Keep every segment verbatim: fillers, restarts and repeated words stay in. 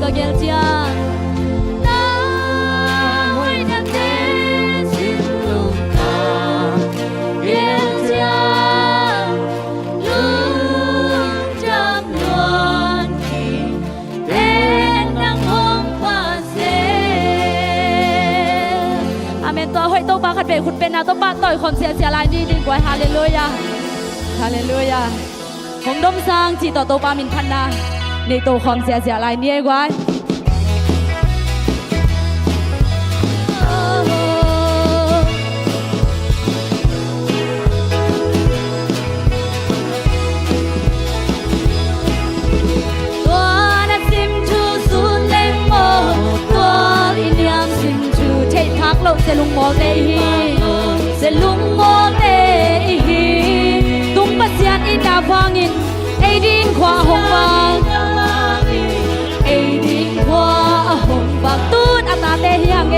ka gel ciang, na hoihnate sin lungtang gel ciang, lungdam luan kik, pen nang hong Pasian. Amen. Tua hoih Topa khat vei khut beng na, Topa tawi khawm siasia lai ni ding guai. Halleluiah. Halleluiah. Hong domsang cih tawh Topa min phatna nei to khawm siasia lai ni ei guai. Tua na sim thu sun leng maw, tua i niam sim thu theih phak loh sia lungmawlte i hi. Sia lungmawlte i hi. Tung Pasian itna vangin ei ding khua a hong vak, ei ding khua a hong vak. Tun a tate hi hang e,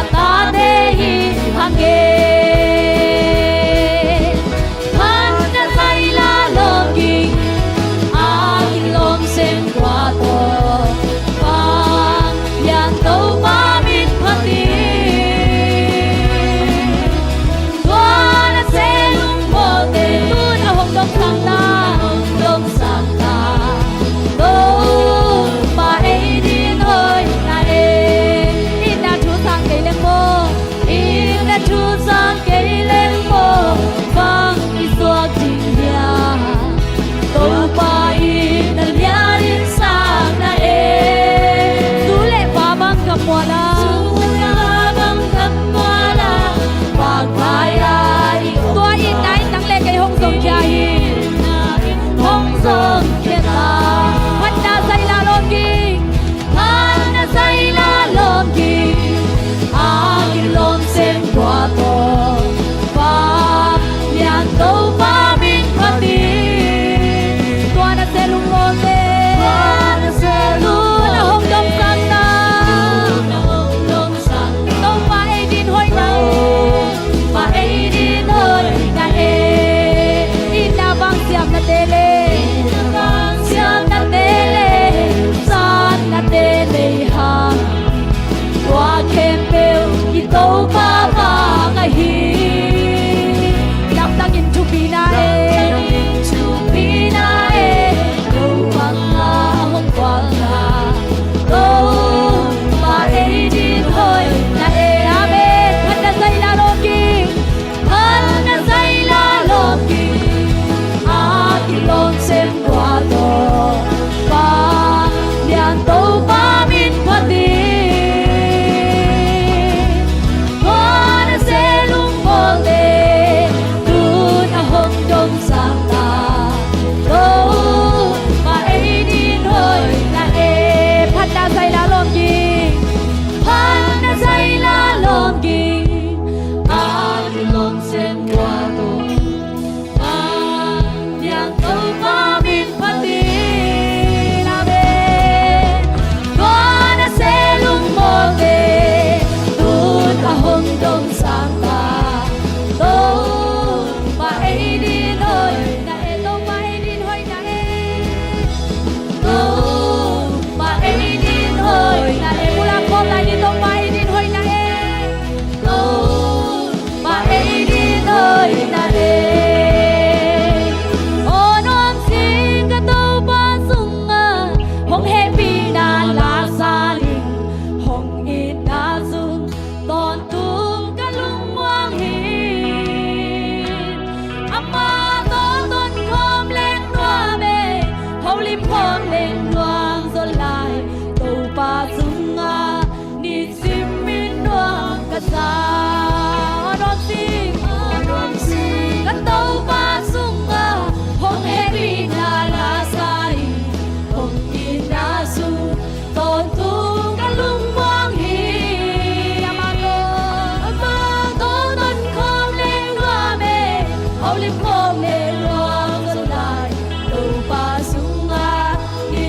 a tate hi hang e. Phatna zaila lawm ging, a kilawm sem khua tawh, Vanglian Topa min phat hi. Tua na sia lungmawlte tun a hong domsang ta, hong domsang ta. Topa ei ding hoihna e. Itna thu sang kei leng maw, itna thu sang kei leng maw, vang i suak ding hia. Topa in na lianin sang na e. Zu le va bang gam mual a, zu le va bang gam mual a, vak vai a i, tua itna in nang le kei hong zong khia hi. Hong zong khia ta. Phatna zaila lawm ging, phatna zaila lawm ging, a kilawm sem khua tawh, Vanglian Topa min phat hi. Tua na sia lungmawlte, tua na sia lung, tua na hong domsang ta, tua na hong domsang ta. Topa ei ding hoihna e, Topa ei ding hoihna e. Itna vang siamnate le, itna vang siamnate le, satnate nei hang, tua khempeuh i Topa vang ahi. Lamdangin thupina e, lamdangin thupina e, Topa nga hong kuang a, Topa ei ding hoihna e. Amen. Phatna zaila lawm ging, phatna zaila lawm ging, a kilawm sem khua tawh, Vanglian Topa min phat hi. Tua na sia lungmawlte tun a hong domsang ta. Topa ei ding hoihna e. Phatna zaila lawm ging, phatna zaila lawm ging, a kilawm sem khua tawh, Vanglian Topa min phat hi. Amen. Tua na sia lungmawlte tun a hong domsang ta. Topa ei ding hoihna e, Topa ei ding hoihna e. Topa ei ding hoihna e. Pulak khawm lai ni, Topa ei ding hoihna e. Topa ei ding hoihna e. Aw nuam sing ka Topa sungah, hong hehpihna la sa ning, hong itna sung tawntung ka lungmuang hi. Amah tawh tonkhawm leng nuam e, holim khawm leng nuam zaw lai, Topa sungah nisim in nuam ka sa. Aw nuam sing, aw nuam sing ka Topa sungah, hong hehpihna la sa hi, hong itna sung tawntung ka lungmuang hi. Amah tawh, amah tawh tonkhawm leng nuam e, holim khawm leng nuam zaw lai, Topa sungah ni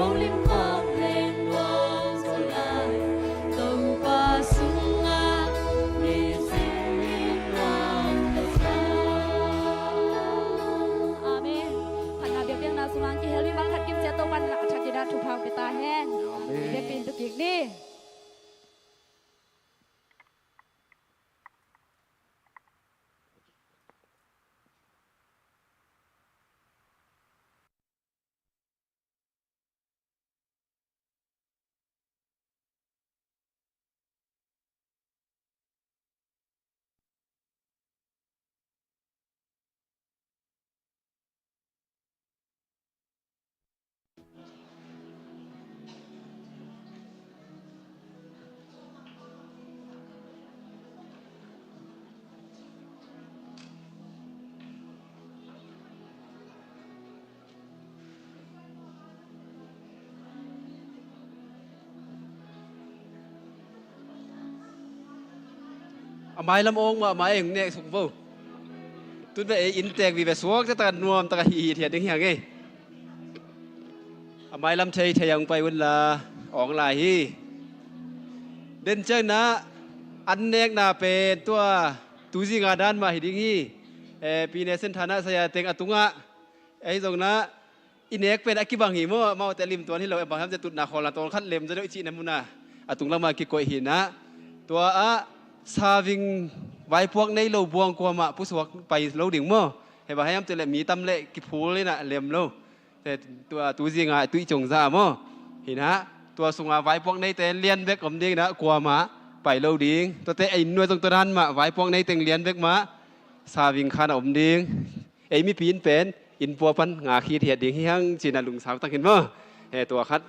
Lim khawm leng nuam zo lai, Topa sungah mi sing lim nuam ka sa. Amen. Phatna biakpiakna sungah kihel mi bang khat kim ciat Topa in a thak dingin thupha pia ta hen. Amen. Biakpiak in tuk kik ni. A mailam awng mah a mai eng nek suk vo. Tun ve ei inntek vive suak te taka nuam taka hih hih thiat ding hiang ei. A mailam thei thei ang pai un la awng lai hi. Den ciang na an nekna pen tua tuzi nga dan mah hi ding hi. Eh, Pi Ne Sen Than ah saya teng a tungah ei zong na i nek pen a kibang hi maw, amaute lim tuan hi lo, e bang hiam cih leh tutna khawlna tawng khat lem zaw deuh i cihna munah a tung lamah kikoih hi na. Tua ah saving vaipuak nei lo buang kuamah pusuak pai lo ding maw. He bang hiam cih leh mi tam leh kiphul in ah lem lo. Te tua tuzi nga tuih ciang za maw. Hi na tua sungah vaipuak neite lian bek om ding na, kuamah pai lo ding. Tuate ei nuai zong tua dan mah vaipuak nei teng lian bek mah saving khan a om ding. Ei mipi in pen inn pua pan nga khit hiat ding hi hang cih na lungsau tak in maw. He tua khat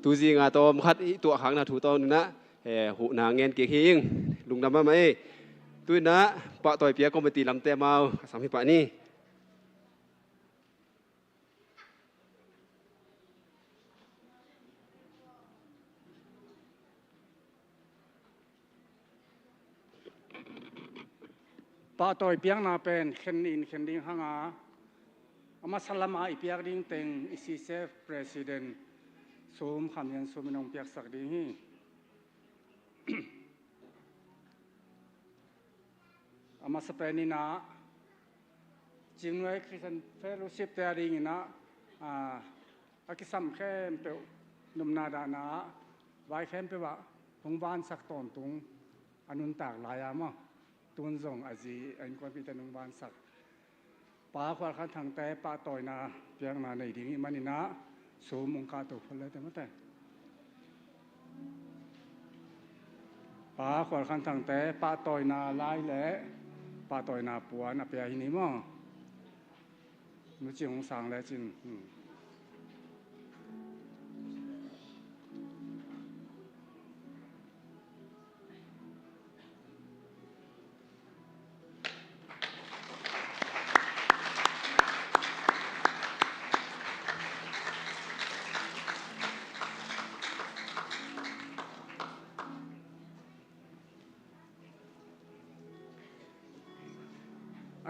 tuzi nga tawm khat i tuah khakna thu tawng in ah, he huhna ngen kik hi ing. Lungdam mahmah ei. Tu in ah pahtawi pia committee lamte amau a sam hi pah ni. Pahtawi piakna pen khen in khen ding hang a, a masa lamah i piak ding teng i C C F President Sum Kham Lian Sum in hong piaksak ding hi. A masa pen in ah Cingnuai Christian Fellowship te a ding in ah, a, a kisam khempeuh nopna dahna ah vai khempeuh ah hong vansak tawntung a nuntak lai a maw. Tun zong a zi a innkuanpihte hong vansak. Pa Khual Khan Thangte pahtawina piakna nei ding i hih manin ah Sum ung kahto phot le te mate. Pa Khual Khan Thangte pahtawina lai le pahtawina puan a pia hi ni maw. Nu Cing Hong Sang le cin. Hmm.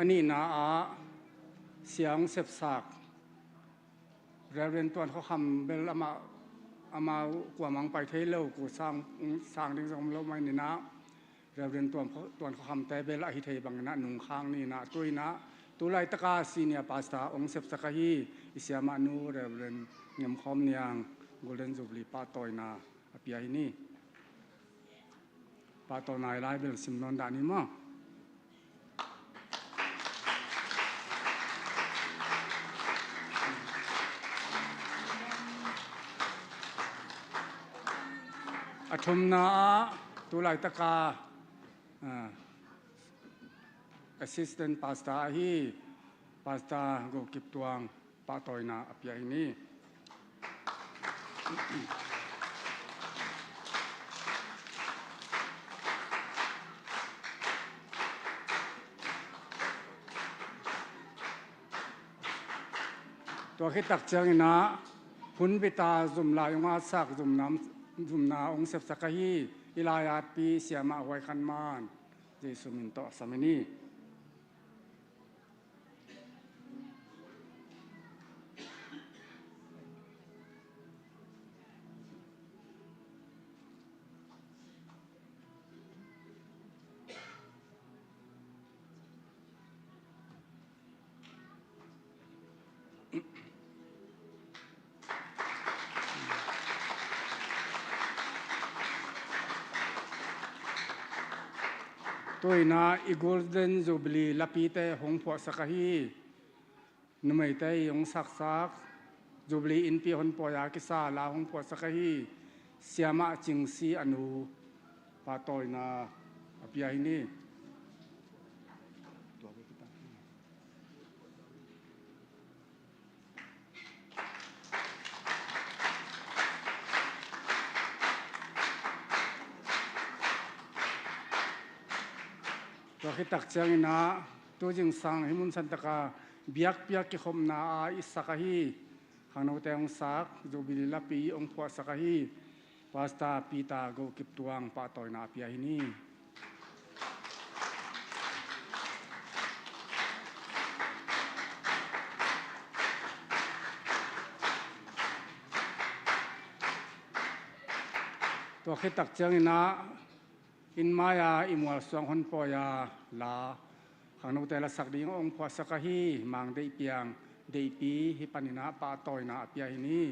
A nihna ah siang sepsak Reverend Tuan Khua Kham bel amah, amau kuamah pai thei lo, ku sang, sang ding zong om lo mah in ah, Reverend Tuan Khua, Tuan Khua Khamte bel ahi thei bangin ah nungkhang ni in ah, tu in ah, tu laitaka Senior Pastor hong sepsak ahi i siamahnu Reverend Ngem Khawm Niang Golden Jubilee pahtawina a pia hi ni. Pahtawina i lai bel sim nawn dah ni maw. A thumna ah tu laitaka, ah, Assistant Pastor ahi Pastor Go Kip Tuang pahtawina a pia hi ni. Tua khit tak ciangin ah hun bita zumlai hong atsak zumna, zumna hong sepsak ahi i lai-atpi Siamah Huai Khan Man Jesu min tawh a sam hi ni. Tuinah i Golden Jubilee lapite hong phuahsak ahi. Numeite i hong saksak, Jubilee innpi honpawi a kisa la hong phuahsak ahi. Siamah Cingsi a nu pahtawina a pia hi ni. Tua khit tak cianginah tu zingsang hih mun santaka biakpiak kikhopna a i sak ahi. Khangnote hong sak, Jubilee lapi hong phuahsak ahi. Pastor Peter Go Kip Tuang pahtawina a pia hi ni. Tua khit tak cianginah inn mai-a i mualsuang honpawi a la khangnote lasak ding hong phuahsak ahi Mang Deih Piang Deihpi hih paninah pahtawina a pia hi ni.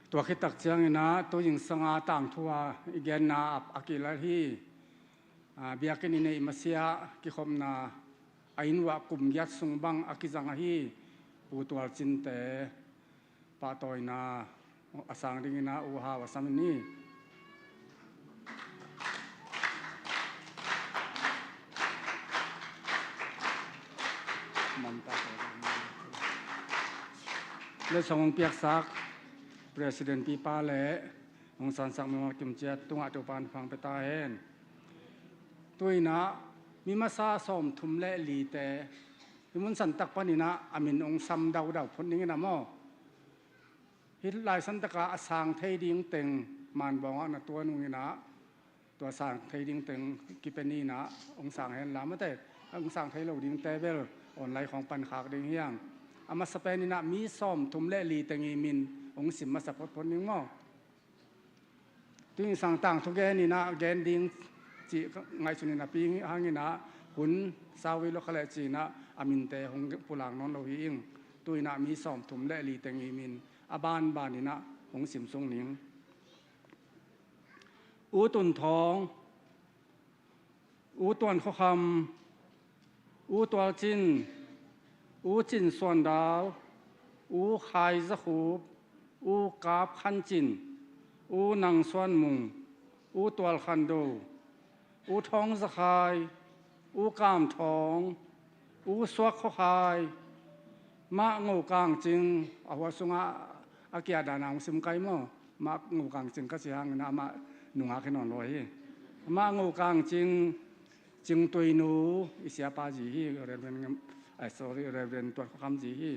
Tua khit tak cianginah tu zingsanga tangthu a i genna a, a kilal hi. A, biakinn i neih masiah kikhopna a inn uah kum giat sung bang a kizang ahi Pu Tual Cinte pahtawina a sang dinginah U Hau a sam hi ni. Letsong hong piaksak President pipa le hong sansak mimal kimciat tungah Topan fangpia ta hen. Tuinah mi masa sawmthum le lite hih mun santak paninah a min hong sam daudau phot ninginah maw? Hih lai santaka a sang thei ding teng manbawngah na tuan unginah tua sang thei ding teng kipeninah hong sang henla mate, hong sang thei lo dingte bel online khawng pankhak ding hiang. A masa peninah mi sawmthum le li teng i min hong sim masa photphot ning maw? Tuingsang tangthu geninah gen ding cih ngaihsunin a pi hanginah hun sawi lo kha leh cinah a minte hong pulak nawn lo hi ing. Tuinah mi sawmthum le li teng i min a banbaninah hong simsuk ning. U Tun Thawng, U Tuan Khua Kham, U Tual Cin, U Cin Suan Dal, U Khai Za Khup, U Kap Khan Cin, U Nang Suan Mung, U Tual Khan Do, U Thawng Za Khai, U Kam Thawng, U Suak Khua Khai, Mah Ngo Kang Cing, a hua sungah a kiah dan a hong sim kai maw? Mah Ngo Kang Cing ka ci hangin amah nungak hi nawn lo hi. Mah Ngo Kang Cing, Cing Tui Nu, i siapa zi hi, Reverend, ai, sorry, Reverend Tuan Khua Kham zi hi.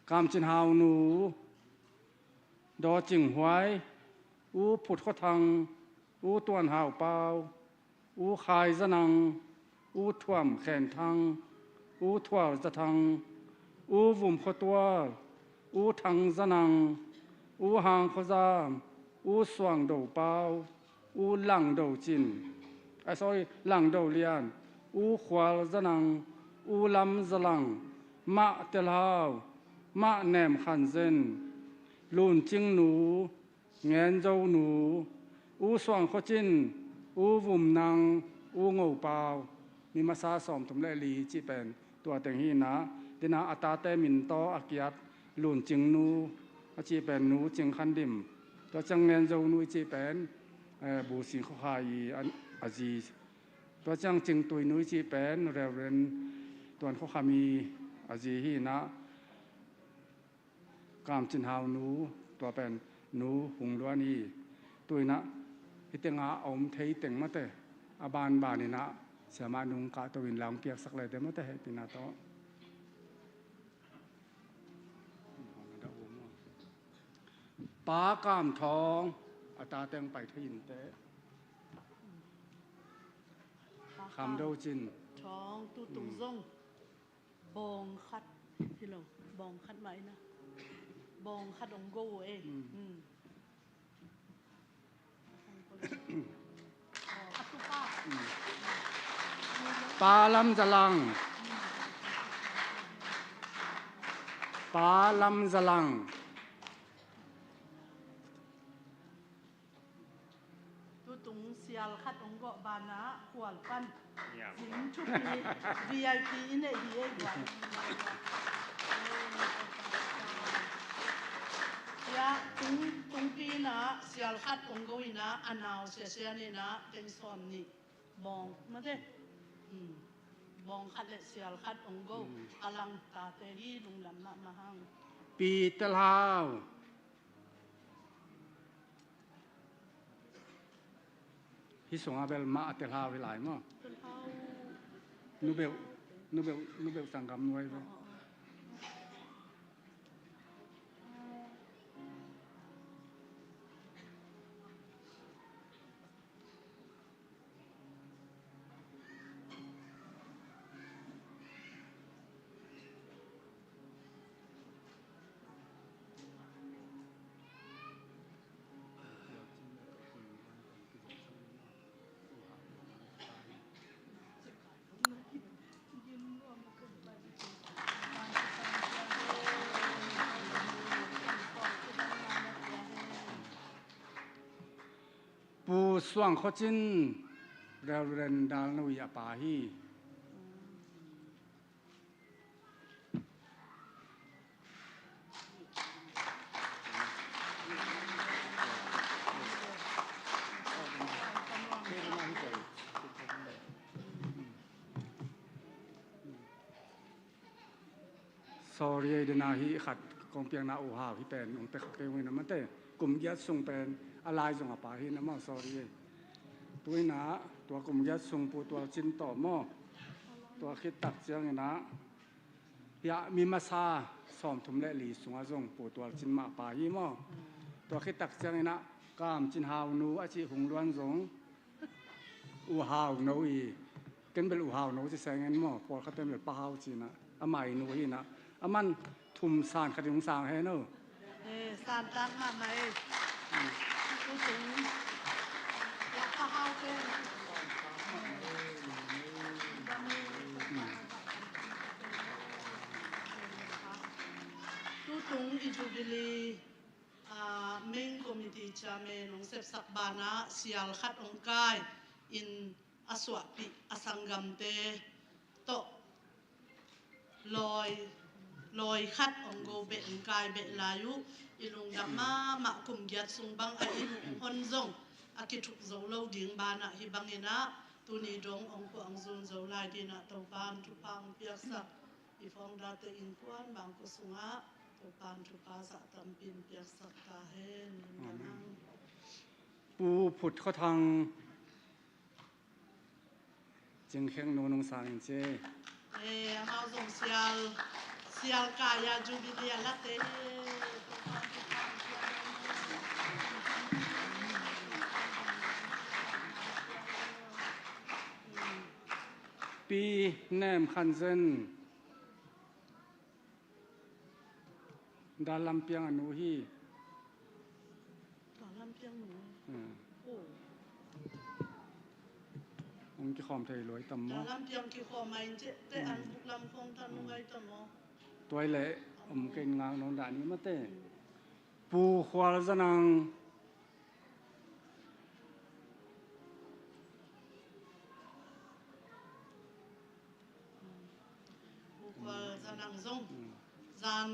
Kam Cin Hau Nu, Daw Cing Huai, U Phut Khua Thang, U Tuan Hau Pau, U Khai Za Nang, U Thuam Khen Thang, U Thual Za Thang, U Vum Khua Tual, U Thang Za Nang, U Hang Khua Zam, U Suang Do Pau, U Lang Do Cin, ah, sorry, Lang Do Lian, U Khual Za Nang, U Lam Za Lang, Mah Tel Hau, Mah Nem Khan Zen, Lun Cing Nu, Ngen Zo Nu, U Suang Khua Cin, U Vum Nang, U Ngo Pau, mi masa sawmthum le li cih pen tua teng hi inah, dena a tate min tawh a kiat Lun Cing Nu a cih pen Nu Cing Khan Dim, tua ciang Ngen Zo Nu i cih pen, eh, Bu Sing Khua Khai i a, a zi, tua ciang Cing Tui Nu i cih pen Reverend Tuan Khua Kham i a zi hi inah, Kam Cin Hau Nu, tua pen Nu Hung Luan hi. Tuinah hih tengah a om thei teng mate, a banbaninah siamah nung kahto in la hong piaksak lete mate, hehpihna tawh. Pa Kam Thawng, a ta teng pai thei inteh. Kham Do Cin. Thawng tu tung zong. Bawng khat hi lo, bawng khat mah ina. Bawng khat hong go uh e. Mm. Mm. Oh, a tupa. Mm. Pa Lam Za Lang. Pa Lam Za Lang. Tutung sial khat hong gawh banah khual pan. Zing thupi V I P i neih hi ei guai. Tua tung, tungpi inah sial khat hong go inah a nau siasia inah teng sawm nih bawng mate. Hmm. Bawng khat le sial khat hong go. Hmm. A lang tate hi lungdam mahmah hang. Pi Tel Hau. Hih sungah bel mah a Tel Hau hi lai maw? Tel Hau. Nubeuh, nubeuh, nubeuh sanggam nuai ve. Oh, oh, oh. Pu Suang Khua Cin, Reverend Dal No i a pa hi. Sorry ei, dena hi khat kong piakna U Hau hi pen hong pia kha kei ung in a mate. Kum giat sung pen a lai zong a pa hi na maw, sorry ei. Tu inah tua kum giat sung Pu Tual Cin tawh maw? Tua khit tak ciang inah hiah mi masa sawmthum le li sungah zong Pu Tual Cin mah pa hi maw? Tua khit tak ciang inah Kam Cin Hau nu a cih Hung Luan zong U Hau no i, ken bel U Hau no ci seng en maw, pawlkhat pen bel Pa Hau ci inah, amah i nu hi inah, aman thum san khat in hong sang hen o. Eh, san tak mahmah ei. Tutung. Ya Pa Hau pen. Tutung i Jubilee ah, main committee chairman hong sepsak banah sial khat hong kai in a suahpih a sanggamte tawh lawi, lawi khat hong go beh hong kai beh lai uh i lungdam mahmah. Kum giat sung bang a inn hong hon zong a kithup zo lo ding banah hih bang inah tuni dong hong khuah hong zun zo lai dinah Topan thupha hong piaksak. I founder-te innkuan bangkua sungah Topan thupha zah tampi in piaksak ta hen. Amen. Pu Phut Khua Thang, Cing Kheng nu nung sang in ci. Eh, amau zong sial, sial kai-a Jubilee a late hi. Pi Nem Khan Zen, Dal Lam Piang a nu hi. Dal Lam Piang nu. Hmm. Oh. Hong kikhawm thei luai tam maw? Dal Lam Piang kikhawm a in cih teh an buk lam khawm tan nu ngai tam maw? Tuai leh om kei in ngak nawn dah ni mate. Pu Khual Za Nang. Pu Khual Za Nang zong zan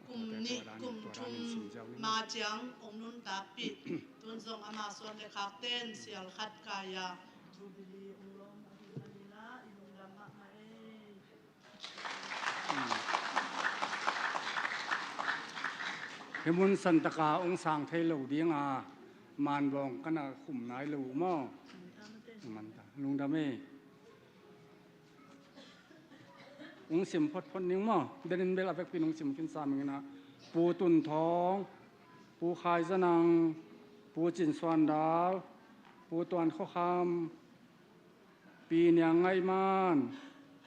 kum nih kum thum ma ciang hong nuntakpih. Tun zong ama suan le khakten sial khat kai-a Jubilee hong lawm ahih manin ah i lungdam mahmah ei. Hih mun santaka hong sang thei lo dinga manbawng kana khum nai lo uh maw? Manta, lungdam ei. Hong sim photphot ning maw? Denin bel a vekpin hong sim kinsa mingin ah, Pu Tun Thawng, Pu Khai Za Nang, Pu Cin Suan Dal, Pu Tuan Khua Kham, Pi Niang Ngaih Man,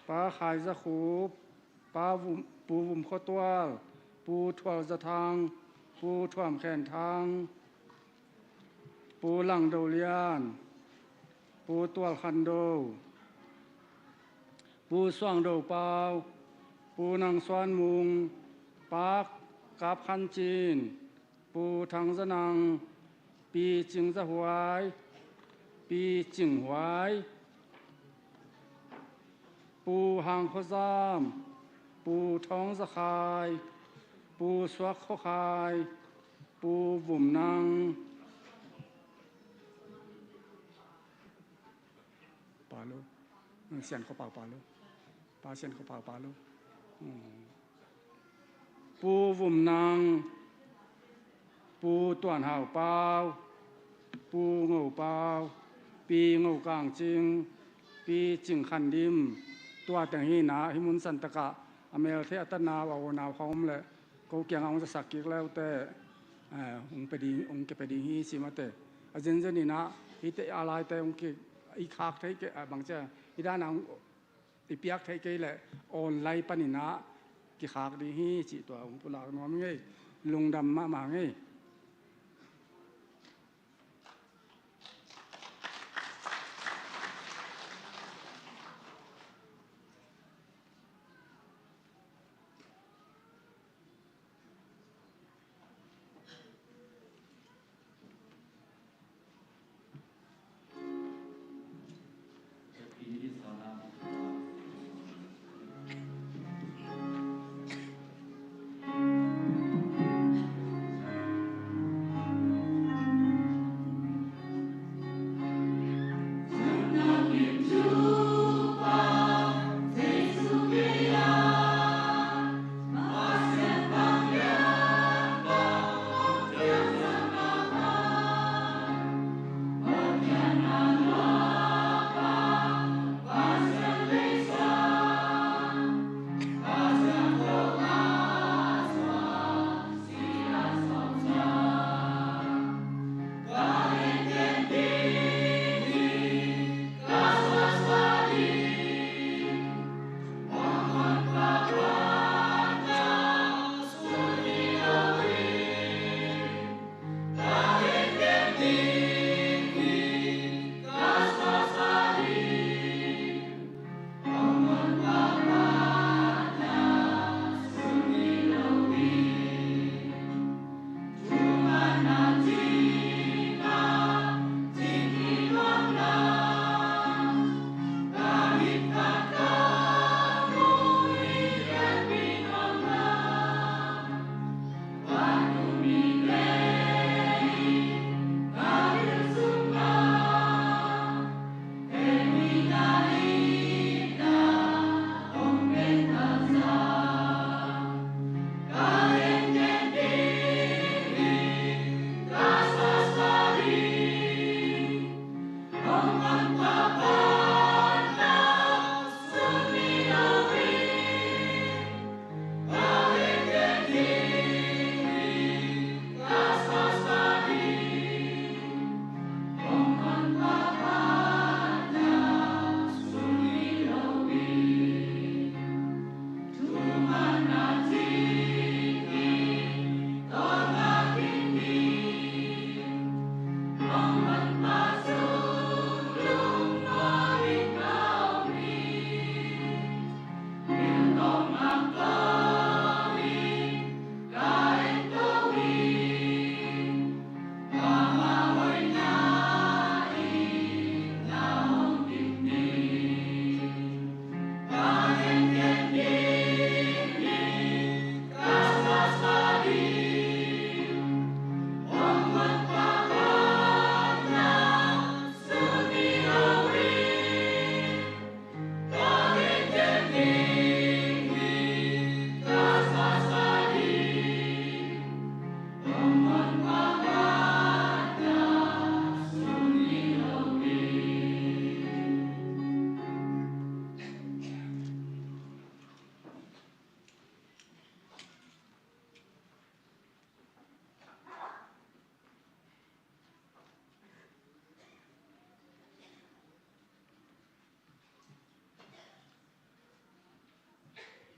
Pa Khai Za Khup, Pa Vum, Pu Vum Khua Tual, Pu Thual Za Thang, Pu Thuam Khen Thang, Pu Lang Do Lian, Pu Tual Khan Do, Pu Suang Do Pau, Pu Nang Suan Mung, Pa Kap Khan Cin, Pu Thang Za Nang, Pi Cing Za Huai, Pi Cing Huai, Pu Hang Khua Zam, Pu Thawng Za Khai, Pu Suak Khua Khai, Pu Vum Nang, Pa Lu, Sian Khua Pau Pa Lu, Pa Sian Khua Pau Pa Lu. Hmm. Pu Vum Nang, Pu Tuan Hau Pau, Pu Ngo Pau, Pi Ngo Kang Cing, Pi Cing Khan Dim, tua teng hi na, hih mun san takah a mel thei a tanau a unau khawm le ko kiangah hong zasak kik leute, eh, hong pe ding, hong kipia ding hi ci mate. A zenzen in ah hihte a laite hong ki, i khak thei kei, a bang cia, i dan a hong i piak thei kei leh online panin ah kikhak ding hi cih tua hong pulak nuam ngei. Lungdam mahmah ngei.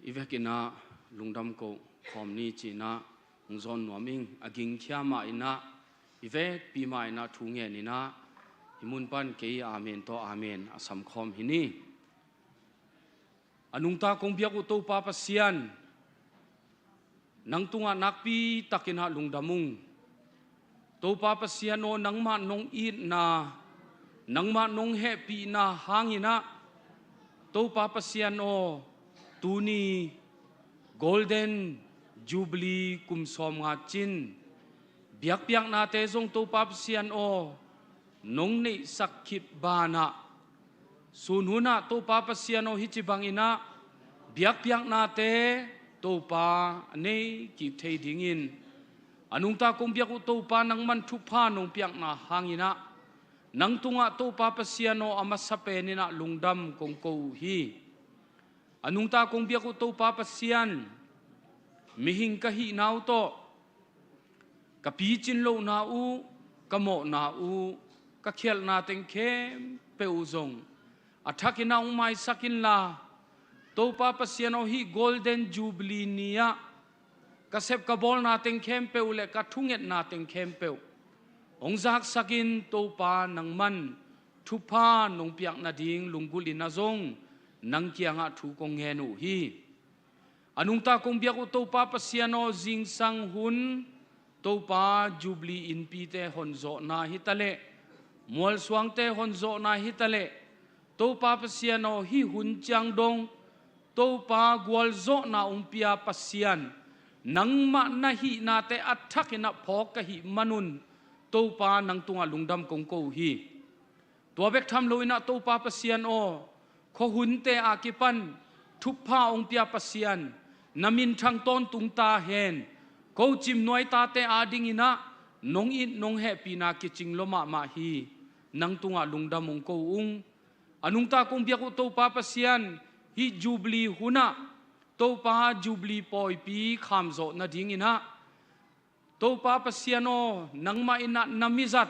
I vekin ah lungdam ko, khawm ni cinah hong zawn nuam ing. A gingkhia mah inah, i vekpi mah inah thu ngen inah, hih mun pan kei amen tawh amen a samkhawm hi ni. A nungta kong biak uh Topa Pasian, nang tungah nakpi takinah lungdam ung. Topa Pasian aw, nangmah nong itna, nangmah nong hehpihna hanginah, Topa Pasian aw, tuni Golden Jubilee kum sawmnga cin biakpiaknate zong Topa Pasian aw, nong neihsak khit banah, sun hunah Topa Pasian aw, hih ci banginah biakpiaknate Topa a nei kik thei dingin, a nungta kong biak uh Topa nangman thupha nong piakna hanginah, nang tungah Topa Pasian aw, a masa peninah lungdam kong ko uh hi. A nungta kong biak uh Topa Pasian, mihing ka hihna uh tawh, ka picin lohna uh, ka mawhna uh, ka khialhna teng khempeuh uh zong a thakinah hong maisak inla, Topa Pasian aw, hih Golden Jubilee ni-ah ka sep ka bawlna teng khempeuh le ka thungetna teng khempeuh hong zaksakin Topa nangman thupha nong piak nading lunggulhinah zong nang kiangah thu kong ngen uh hi. A nungta kong biak uh Topa Pasian aw, zingsang hun Topa Jubilee innpite honzawhna hitaleh, mualsuangte honzawhna hitaleh, Topa Pasian aw, hih hun ciang dong Topa gualzawhna hong pia Pasian, nangmah na hihnate a thakinah phawk ka hih manun Topa nang tungah lungdam kong ko uh hi. Tua bek tham loinah Topa Pasian aw, khuahunte a kipan thupha hong pia Pasian, na minthang tawntung ta hen. Ko Cimnuai tate adinginah nong it nong hehpihna kicing lua mahmah hi. Nang tungah lungdam hong ko ung. A nungta kong biak uh Topa Pasian, hih Jubilee hunah Topa Jubilee pawipi khamzawh nadinginah, Topa Pasian aw, nangmah inah na mizat,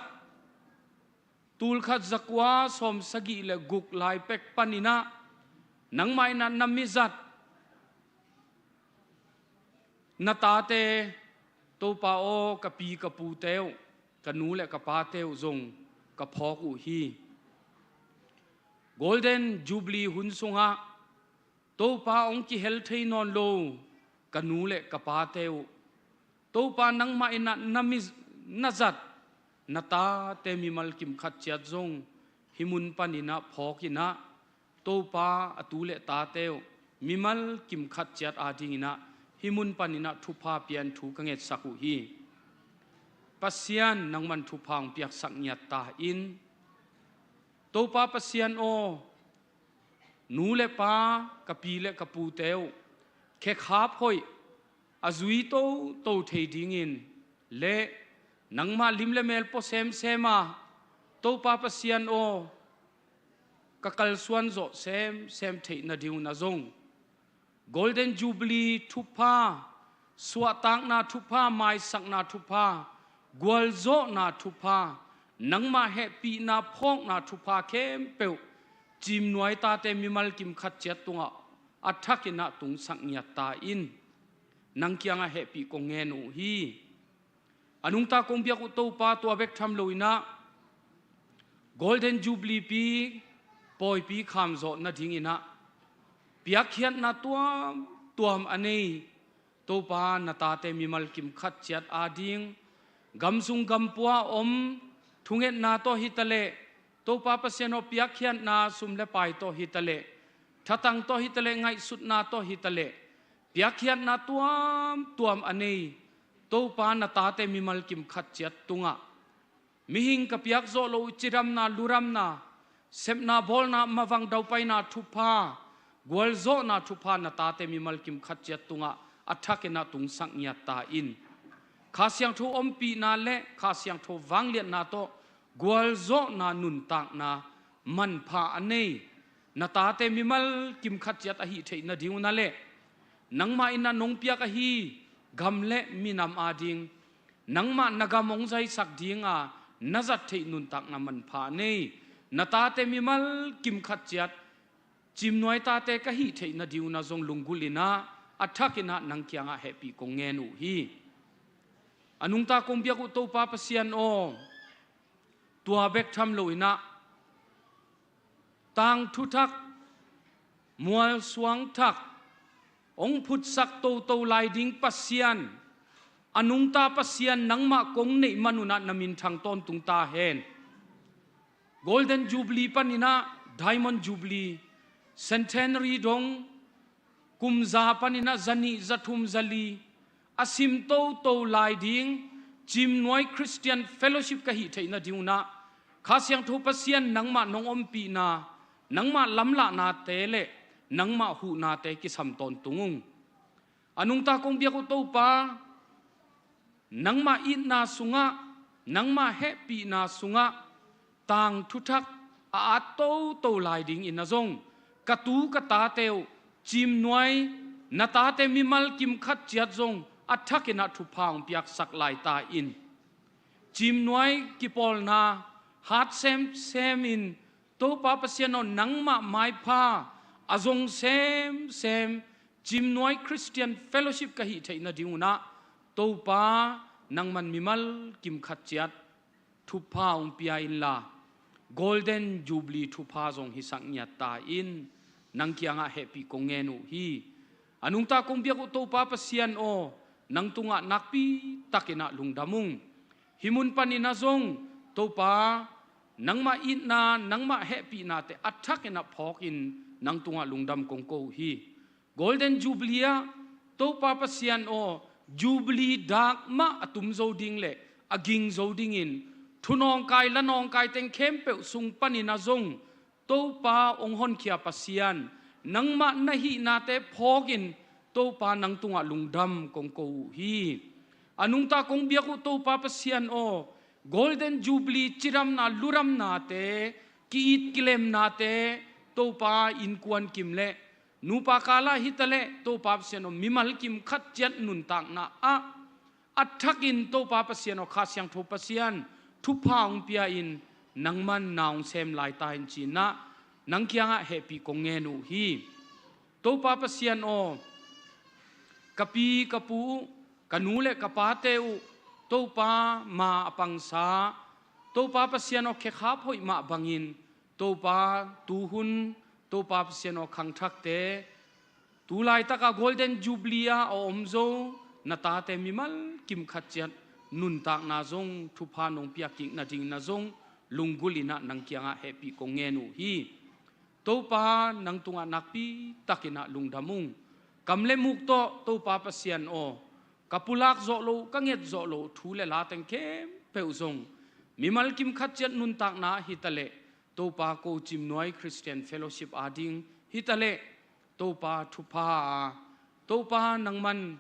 tulkhat zakua sawmsagih le guk lai pek paninah nangmah inah na mizat na tate, Topa aw, ka pi ka pute uh, ka nu le ka pate uh zong ka phawk uh hi. Golden Jubilee hun sungah Topa hong kihel thei nawn lo ka nu le ka pate uh, Topa nangmah inah na mi, na zat na tate mimal kimkhat ciat zong hih mun paninah phawkinah, Topa a tu le tate uh mimal kimkhat ciat adinginah hih mun paninah thupha pian thu ka ngetsak uh hi. Pasian nangman thupha hong piaksak ngiat ta in. Topa Pasian aw, nu le pa, ka pi le ka pute uh khekhap hoih a zui toto thei dingin le nangmah lim le mel pua semsem a, Topa Pasian aw, ka kalsuan zawh semsem theih nadingun ah zong Golden Jubilee thupha, suahtakna thupha, maisakna thupha, gualzawhna thupha, nangmah hehpihna phawkna thupha khempeuh Cimnuai tate mimal kimkhat ciat tungah a thakinah tungsak ngiat ta in. Nang kiangah hehpih kong ngen uh hi. A nungta kong biak uh Topa, tua bek tham loinah Golden Jubilee pi pawipi khamzawh nadinginah piakkhiatna tuamtuam a nei Topa na tate mimal kimkhat ciat ading, gamsung gampua om thungetna tawh hitaleh, Topa Pasian aw, piakkhiatna sum le pai tawh hitaleh, thatang tawh hitaleh, ngaihsutna tawh hitaleh, piakkhiatna tuamtuam a nei Topa na tate mimal kimkhat ciat tungah mihing ka piak zawh loh uh cidamna, ludamna, sepna, bawlna, mavang, daupaina thupha, gualzawhna thupha na tate mimal kimkhat ciat tungah a thakinah tungsak ngiat ta in. Kha Siangtho ompihna le Kha Siangtho vangliatna tawh gualzawhna nuntakna manpha a nei na tate mimal kimkhat ciat a hih theih nadingun ah le nangmah in a nong piak ahi gam le minam ading nangmah na gam hong zaisak dinga na zat theih nuntakna manpha a nei na tate mimal kimkhat ciat Cimnuai tate ka hih theih nadingun ah zong lunggulh inah a thakin ah nang kiangah hehpih kong ngen uh hi. A nungta kong biak uh Topa Pasian aw, tua bek tham loin ah tangthu thak, mualsuang thak hong phutsak toto lai ding Pasian, a nungta Pasian nangmah kong neih man un ah na minthang tawntung ta hen. Golden Jubilee panin ah Diamond Jubilee, Centenary dong, kum za panin ah za nih, za thum, za li a sim toto lai ding Cimnuai Christian Fellowship ka hih theih nading un ah Kha Siangtho Pasian nangmah nong ompihna, nangmah lamlahnate le nangmah huhnate kisam tawntung ung. A nungta kong biak uh Topa, nangmah itna sungah, nangmah hehpihna sungah tangthu thak a at toto lai dingin ah zong ka tu ka tate uh Cimnuai, na tate mimal kim khat ciat zong a thakin ah thupha hong piaksak lai ta in. Cimnuai kipawlna hat semsem in Topa Pasian aw, nangmah maipha a zong semsem Cimnuai Christian Fellowship ka hih theih nading un ah Topa, nangman mimal kim khat ciat thupha hong pia inla, Golden Jubilee thupha zong hisak ngiat ta in, nang kiangah hehpih kong ngen uh hi. A nungta kong biak uh Topa Pasian aw, nang tungah nakpi takin ah lungdam ung. Hih mun panin ah zong Topa, nangmah itna, nangmah hehpihnate a thakin ah phawkin nang tungah lungdam kong ko uh hi. Golden Jubilee ah Topa Pasian aw, Jubilee dak mah a tum zo ding le a ging zo dingin thunawngkai, lanawngkai teng khempeuh sung panin ah zong Topa hong honkhia Pasian, nangmah na hihnate phawkin Topa nang tungah lungdam kong ko uh hi. A nungta kong biak uh Topa Pasian aw, Golden Jubilee cidamna, ludamnate, ki-it kilemnate, Topa innkuan kim le nupa kal ah hi ta leh Topa Pasian aw, mimal kim khat ciat nuntakna ah a thakin Topa Pasian aw, Kha Siangtho Pasian thupha hong pia in nangman na hong sem lai ta in ci-in ah nang kiangah hehpih kong ngen uh hi. Topa Pasian aw, ka pi ka pu uh, ka nu le ka pate uh Topa, ma a pangsa, Topa Pasian aw, khekhap hoih mah bangin Topa tuhun, Topa Pasian aw, khangthakte, tu laitaka Golden Jubilee ah a om zo na tate mimal kim khat ciat nuntakna zong thupha nong piak kik nadingin ah zong lunggulh in ah nang kiangah hehpih kong ngen uh hi. Topa, nang tungah nakpi takin ah lungdam ung. Kam le muk tawh Topa Pasian aw, ka pulak zawh loh, ka nget zawh loh thu le la teng khempeuh zong mimal kim khat ciat nuntakna ah hi ta leh Topa, ko Cimnuai Christian Fellowship ading hi ta leh Topa, thupha a, Topa, nangman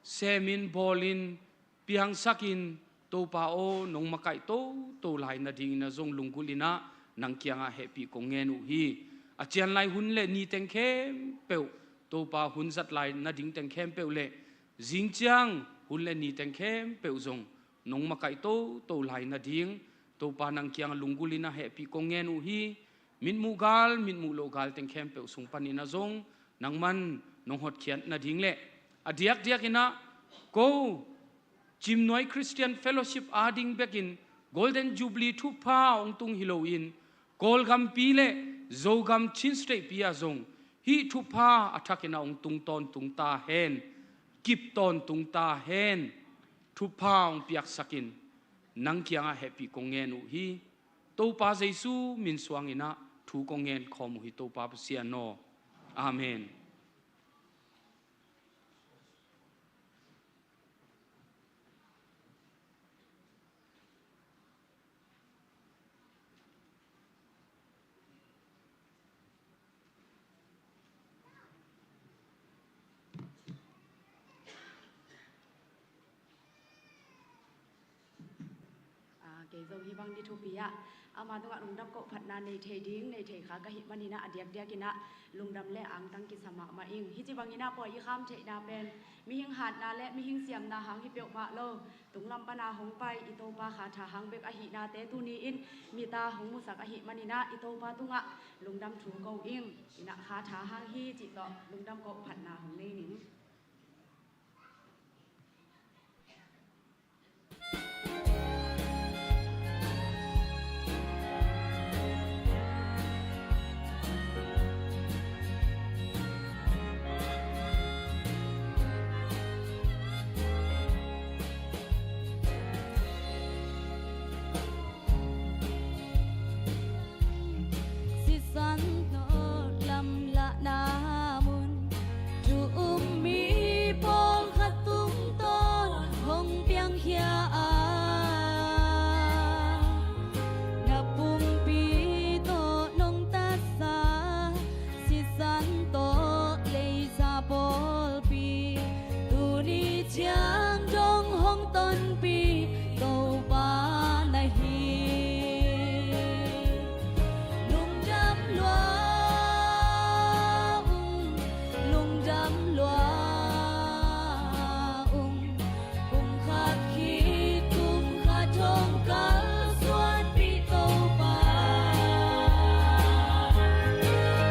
semin, bawlin, piangsakin, Topa aw, nong makaih toto lai nadingin ah zong lunggulh in ah nang kiangah hehpih kong ngen uh hi. A cian lai hun le ni teng khempeuh, Topa, hun zat lai nading teng khempeuh le zing ciang hun le ni teng khempeuh zong nong makaih toto lai nading Topa, nang kiangah lunggulh in ah hehpih kong ngen uh hi. Mitmuh gal, mitmuh loh gal teng khempeuh sung panin ah zong nangman nong hotkhiat nading le a diakdiakin ah ko Cimnuai Christian Fellowship ading bekin Golden Jubilee thupha hong tung hi loin Kawlgampi le Zogam, Chin State pi ah zong hih thupha a thakin ah hong tung tawntung ta hen, kip tawntung ta hen. Thupha hong piaksakin nang kiangah hehpih kong ngen uh hi. Topa Jesu min suangin ah thu kong ngen khawm uh hi, Topa Pasian aw. Amen. Ah, kei zong hih bang ni thupi ah ama tungah lungdam kohphatna nei thei ding, nei thei kha ka hih manin ah a diakdiakin ah lungdam le angtang kisa mahmah ing. Hih ci bangin ah pawi i kham theihna pen mihing hatna le mihing siamna hang hi peuhmah lo, tunglam pana hong pai i Topa kha tha hang bek ahihna te tuni-in mit a hong musak ahih manin ah i Topa tungah lungdam thu ko ing. In ah kha tha hang hi cih tawh lungdam kohphatna hong nei ning. Ciang dong hong tonpih Topa na hi. Lungdam lua ung, lungdam lua ung. Kum khat khit kum khat hong kalsuanpih Topa.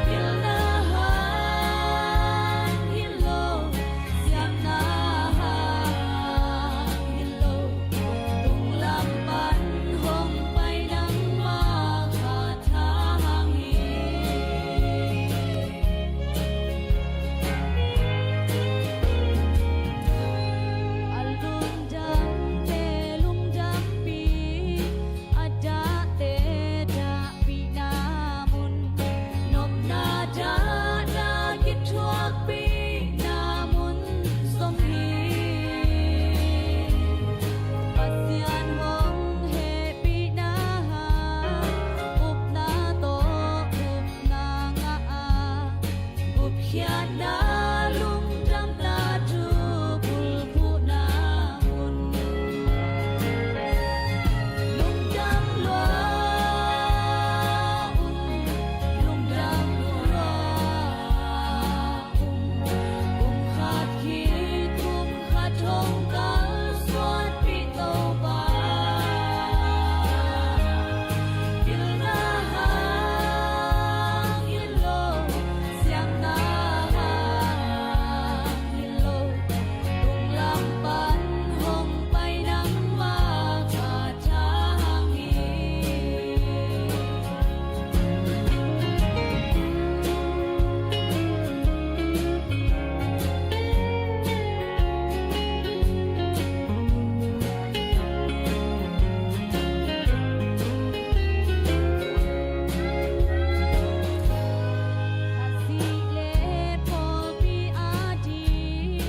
Pilna hang hi lo, siamna hang hi lo. Tung lam pan hong pai nangmah khat hang hi. A lungdamte lungdampih, a dahte dahpihna mun, nopna dahna kithuakpihna mun zong hi. Pasian hong hehpihna hang, upna tawh upna ngah a, gupkhiatna lungdamna thu bulphuhna mun. Lungdam lua ung, lungdam lua ung. Kum khat khit kum khat hong kalsuanpih Topa. Pilna hang hi lo, siamna hang hi lo. Tung lam pan hong pai nangmah khat hang hi. Khazih le pawlpi ading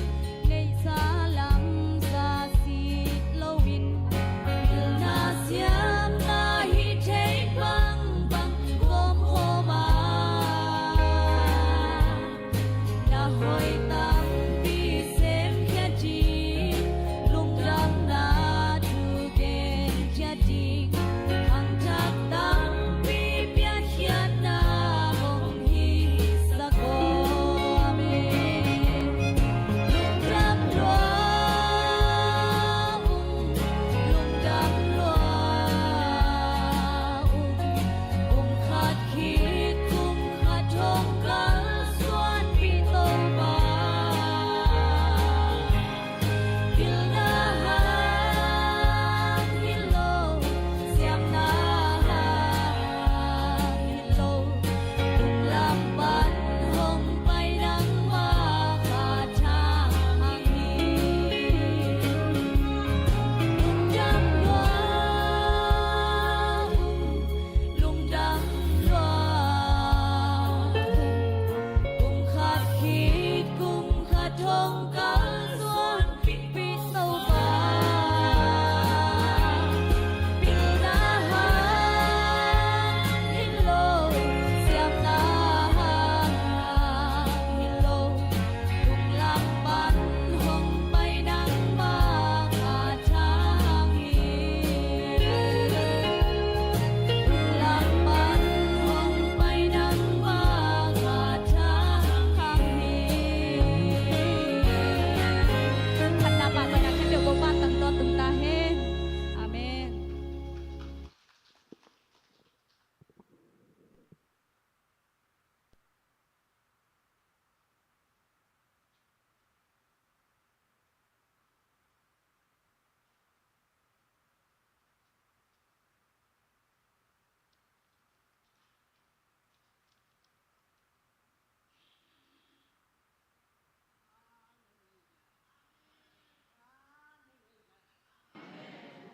neihsa lamsa sit loin, pilna siamna hih theih bangbang gawm khawm a, na hoih tampi semkhia ding, lungdamna thu genkhia ding, khangthak tampi piakkhiatna hong hi sak aw. Amen. Lungdam lua ung, lungdam lua ung. Kum khat khit kum khat hong kalsuanpih Topa. Pilna hang hi lo, siamna hang hi lo. Tung lam pan hong pai nangmah khat hang hi. Lungdam lua ung, lungdam lua ung. Kum khat khit kum khat hong kalsuanpih Topa. Pilna hang hi lo, siamna hang hi lo. Tung lam pan hong pai nangmah khat hang hi. Tung lam pan hong pai nangmah khat hang hi. Khatna pah pai na khat deuh ko pah tang dawt tung ta hen. Amen.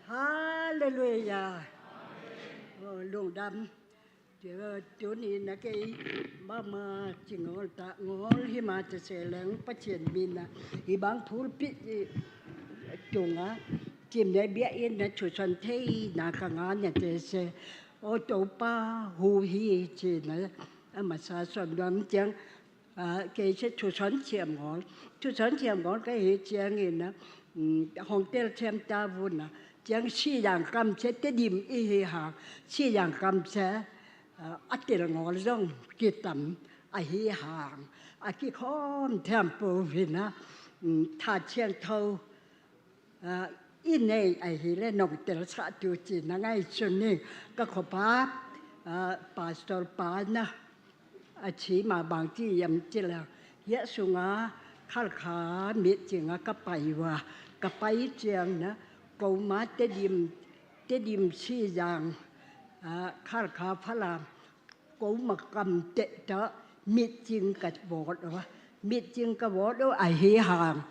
Halleluia. Aw, lungdam. Tua, tuni na kei mahmah ci ngawl ta ngawl hi mah ta se leng Pasian min a hih bang pulpit i tunga cimne biakinn na thusuan theina ka ngah na te se. Aw Topa, hu hi ci na a masa suan nuam ciang Kei sia Thuson Thiam Ngawl, Thuson Thiam Ngawl ka hi ciangin ah, hong tel thiam ta vun ah, ciang Siang Kam sia Tedim i hi hang, Siang Kam sia a tel ngawl zong kitam ahi hang, a kikhawm thiam po vin ah, Tha Thiangtho i nei ahi le nong telsah tu ci na ngaihsun ning. Ka khuapa pastor pa na a ci ma bang ci yam ci le, hiah sunga Khalkha mitcing ah ka pai ua, ka pai ciang na, koma Tedim, Tedim Siang Khalkha Falam koma kam teh tawh mitcing ka vawt uh a, mitcing ka vawt uh ahi hang,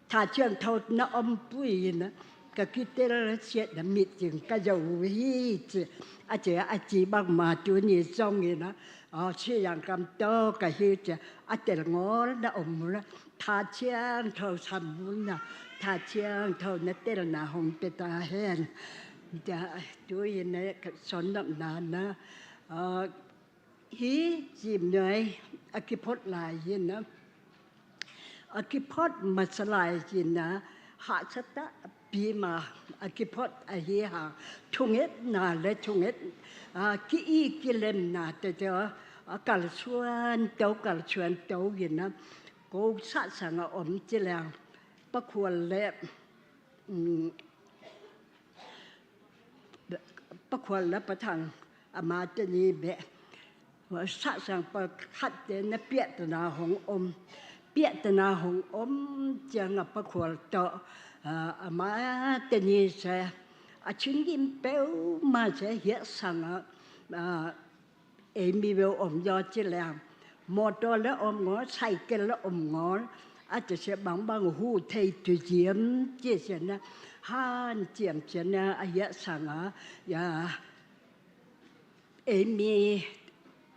Tha Thiangtho na ompui in ah, ka kitel siat na mitcing ka zo uh hi ci, a ci, a ci bangma tuni zongin ah, Siang Kam tawh ka hi ci, a tel ngawl na om un ah, Tha Thiangtho sam un ah, Tha Thiangtho na telna hong pia ta hen. Tu-in ah ka sonnopna na, hi Cim Nuai a kiphot lai hi na, a kiphot masa lai hi na, hahsa takpi ma a kiphot ahi hang, thungetna le thunget, ki-i kilemna tete a kalsuan to, kalsuan to hi na, ko sahsang a om ci leng, Pa Khual le Pa Khual le Pa Thang, amate ni beh, sahsang pakhatte na piahtana hong om. Piahtana hong om ciang a Pa Khual tawh amate ni se a cingim peuhmah se hiah sang ah, ei mi beuh om zaw ci leng, mawtaw le om ngawl, saikel le om ngawl, a ci se bangbang hu thei tu ziam ci se na, hanciam se na, a hiah sang ah, ei mi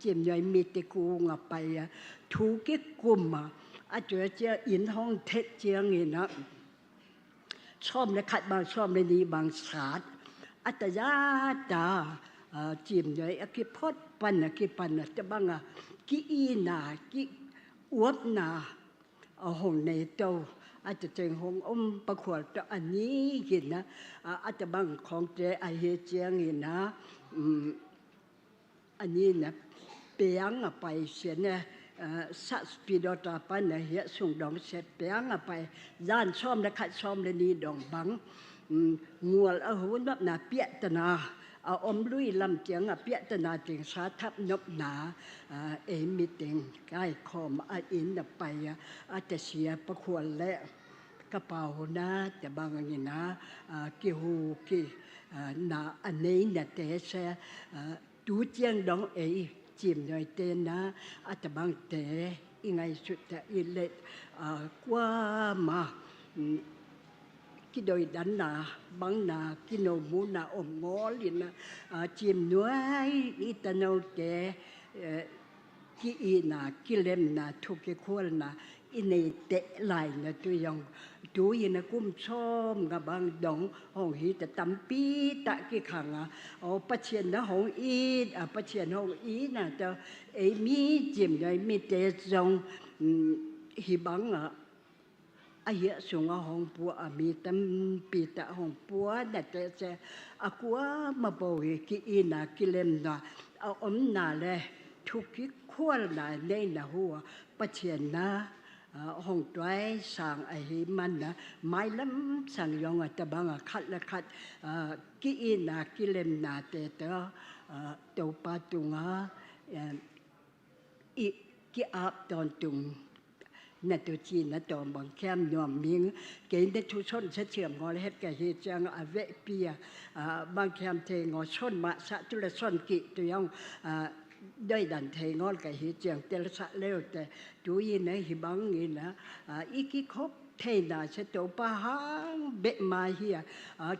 Cim Nuai mi te kung ah pai a, thu kikum a, a tua ciang inn hong thet ciangin ah, sawm le khat bang, sawm le nih bang sat, a ta za ta, Cim Nuai a kiphot pan a kipan a, tabang a ki-ina, ki-uapna a hong nei to, a ta teng hong om Pa Khual tawh a ni hi na, a tabang khawngte ahi ciangin ah, a ni na, Piang a pai sia na, Sat Spidota pan a hiah sung dong sia Piang a pai, zan sawm le khat sawm le nih dong bang, ngual a hu nopna piahtana a om lui lam ciang a piahtana teng sa thap nopna, ei mi teng kaikhawm a inn a pai a, a ta sia Pa Khual le ka pau na, tabang in ah, kihu ki, na a nei na te se, tu ciang dong ei Cim Nuai te na, a tabangte i ngaihsut ta i let, kuama kidoidanna, bangna, kinomuhna om ngawl in ah, Cim Nuai i tanote ki-ina, kilemna, thu kikhualna i nei teh lai na tu zong, tu-in ah kum sawm nga bang dong hong hi ta, tampi tak kikhang a, aw Pathian na hong it a, Pathian hong itna tawh ei mi Cim Nuai mite zong, hih bang ah, a hiah sungah hong pua a mi tampi tak hong pua na te se, a kuama bo hi ki-ina kilemna a omna le thu kikhualna neina hu a Pathian na hong tuai sang ahi man na, mailam sang zong a tabang a khat le khat ki-ina kilemna te tawh Topa tungah i ki-ap tawntung na tu ci na tawm bang khiam nuam ming. Kei na thu son sa thiam ngawl het ka hi ciang a vehpi a, bang khiam thei ngawl son mah sa tu le son kih tu zong doidan thei ngawl ka hi ciang telsah leute. Tu-in ah hih bangin ah i kikhop theina se Topa hang beh ma hi a,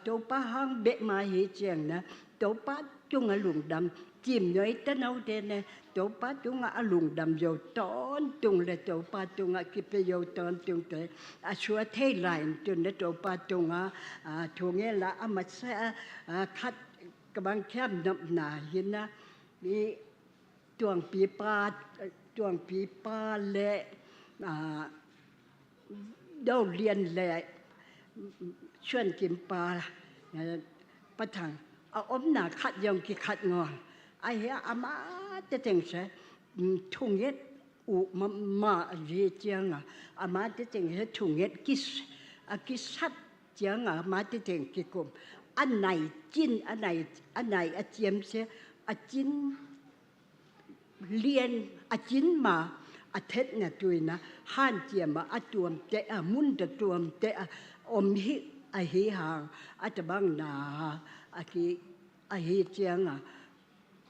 Topa hang beh ma hi ciang na Topa tungah lungdam, Cim Nuai tanote ne Topa tungah a lungdam zo tawntung le Topa tungah kipia zo tawntungte a suak thei lai in tun le Topa tungah thu ngen la a masa khat ka bang khiam nopna hi na, mi tuangpipa Tuangpi pa le, a, Do Lian le Suan Kim pa, a, Pa Thang, a omna khat zong kikhat ngawl. Ahi a, amah te teng se, um, thunget uh ma, ma ahi cianga, amah te teng se thunget kis, a kisat cianga, amah te teng kikum. A nai cin, a nai, a nai a ciam se, a cin lian, a cin ma, a thetna tuina hanciam a, a tuamte a, mun ta tuamte a om hi, ahi hang a tabang na a ki, ahi cianga,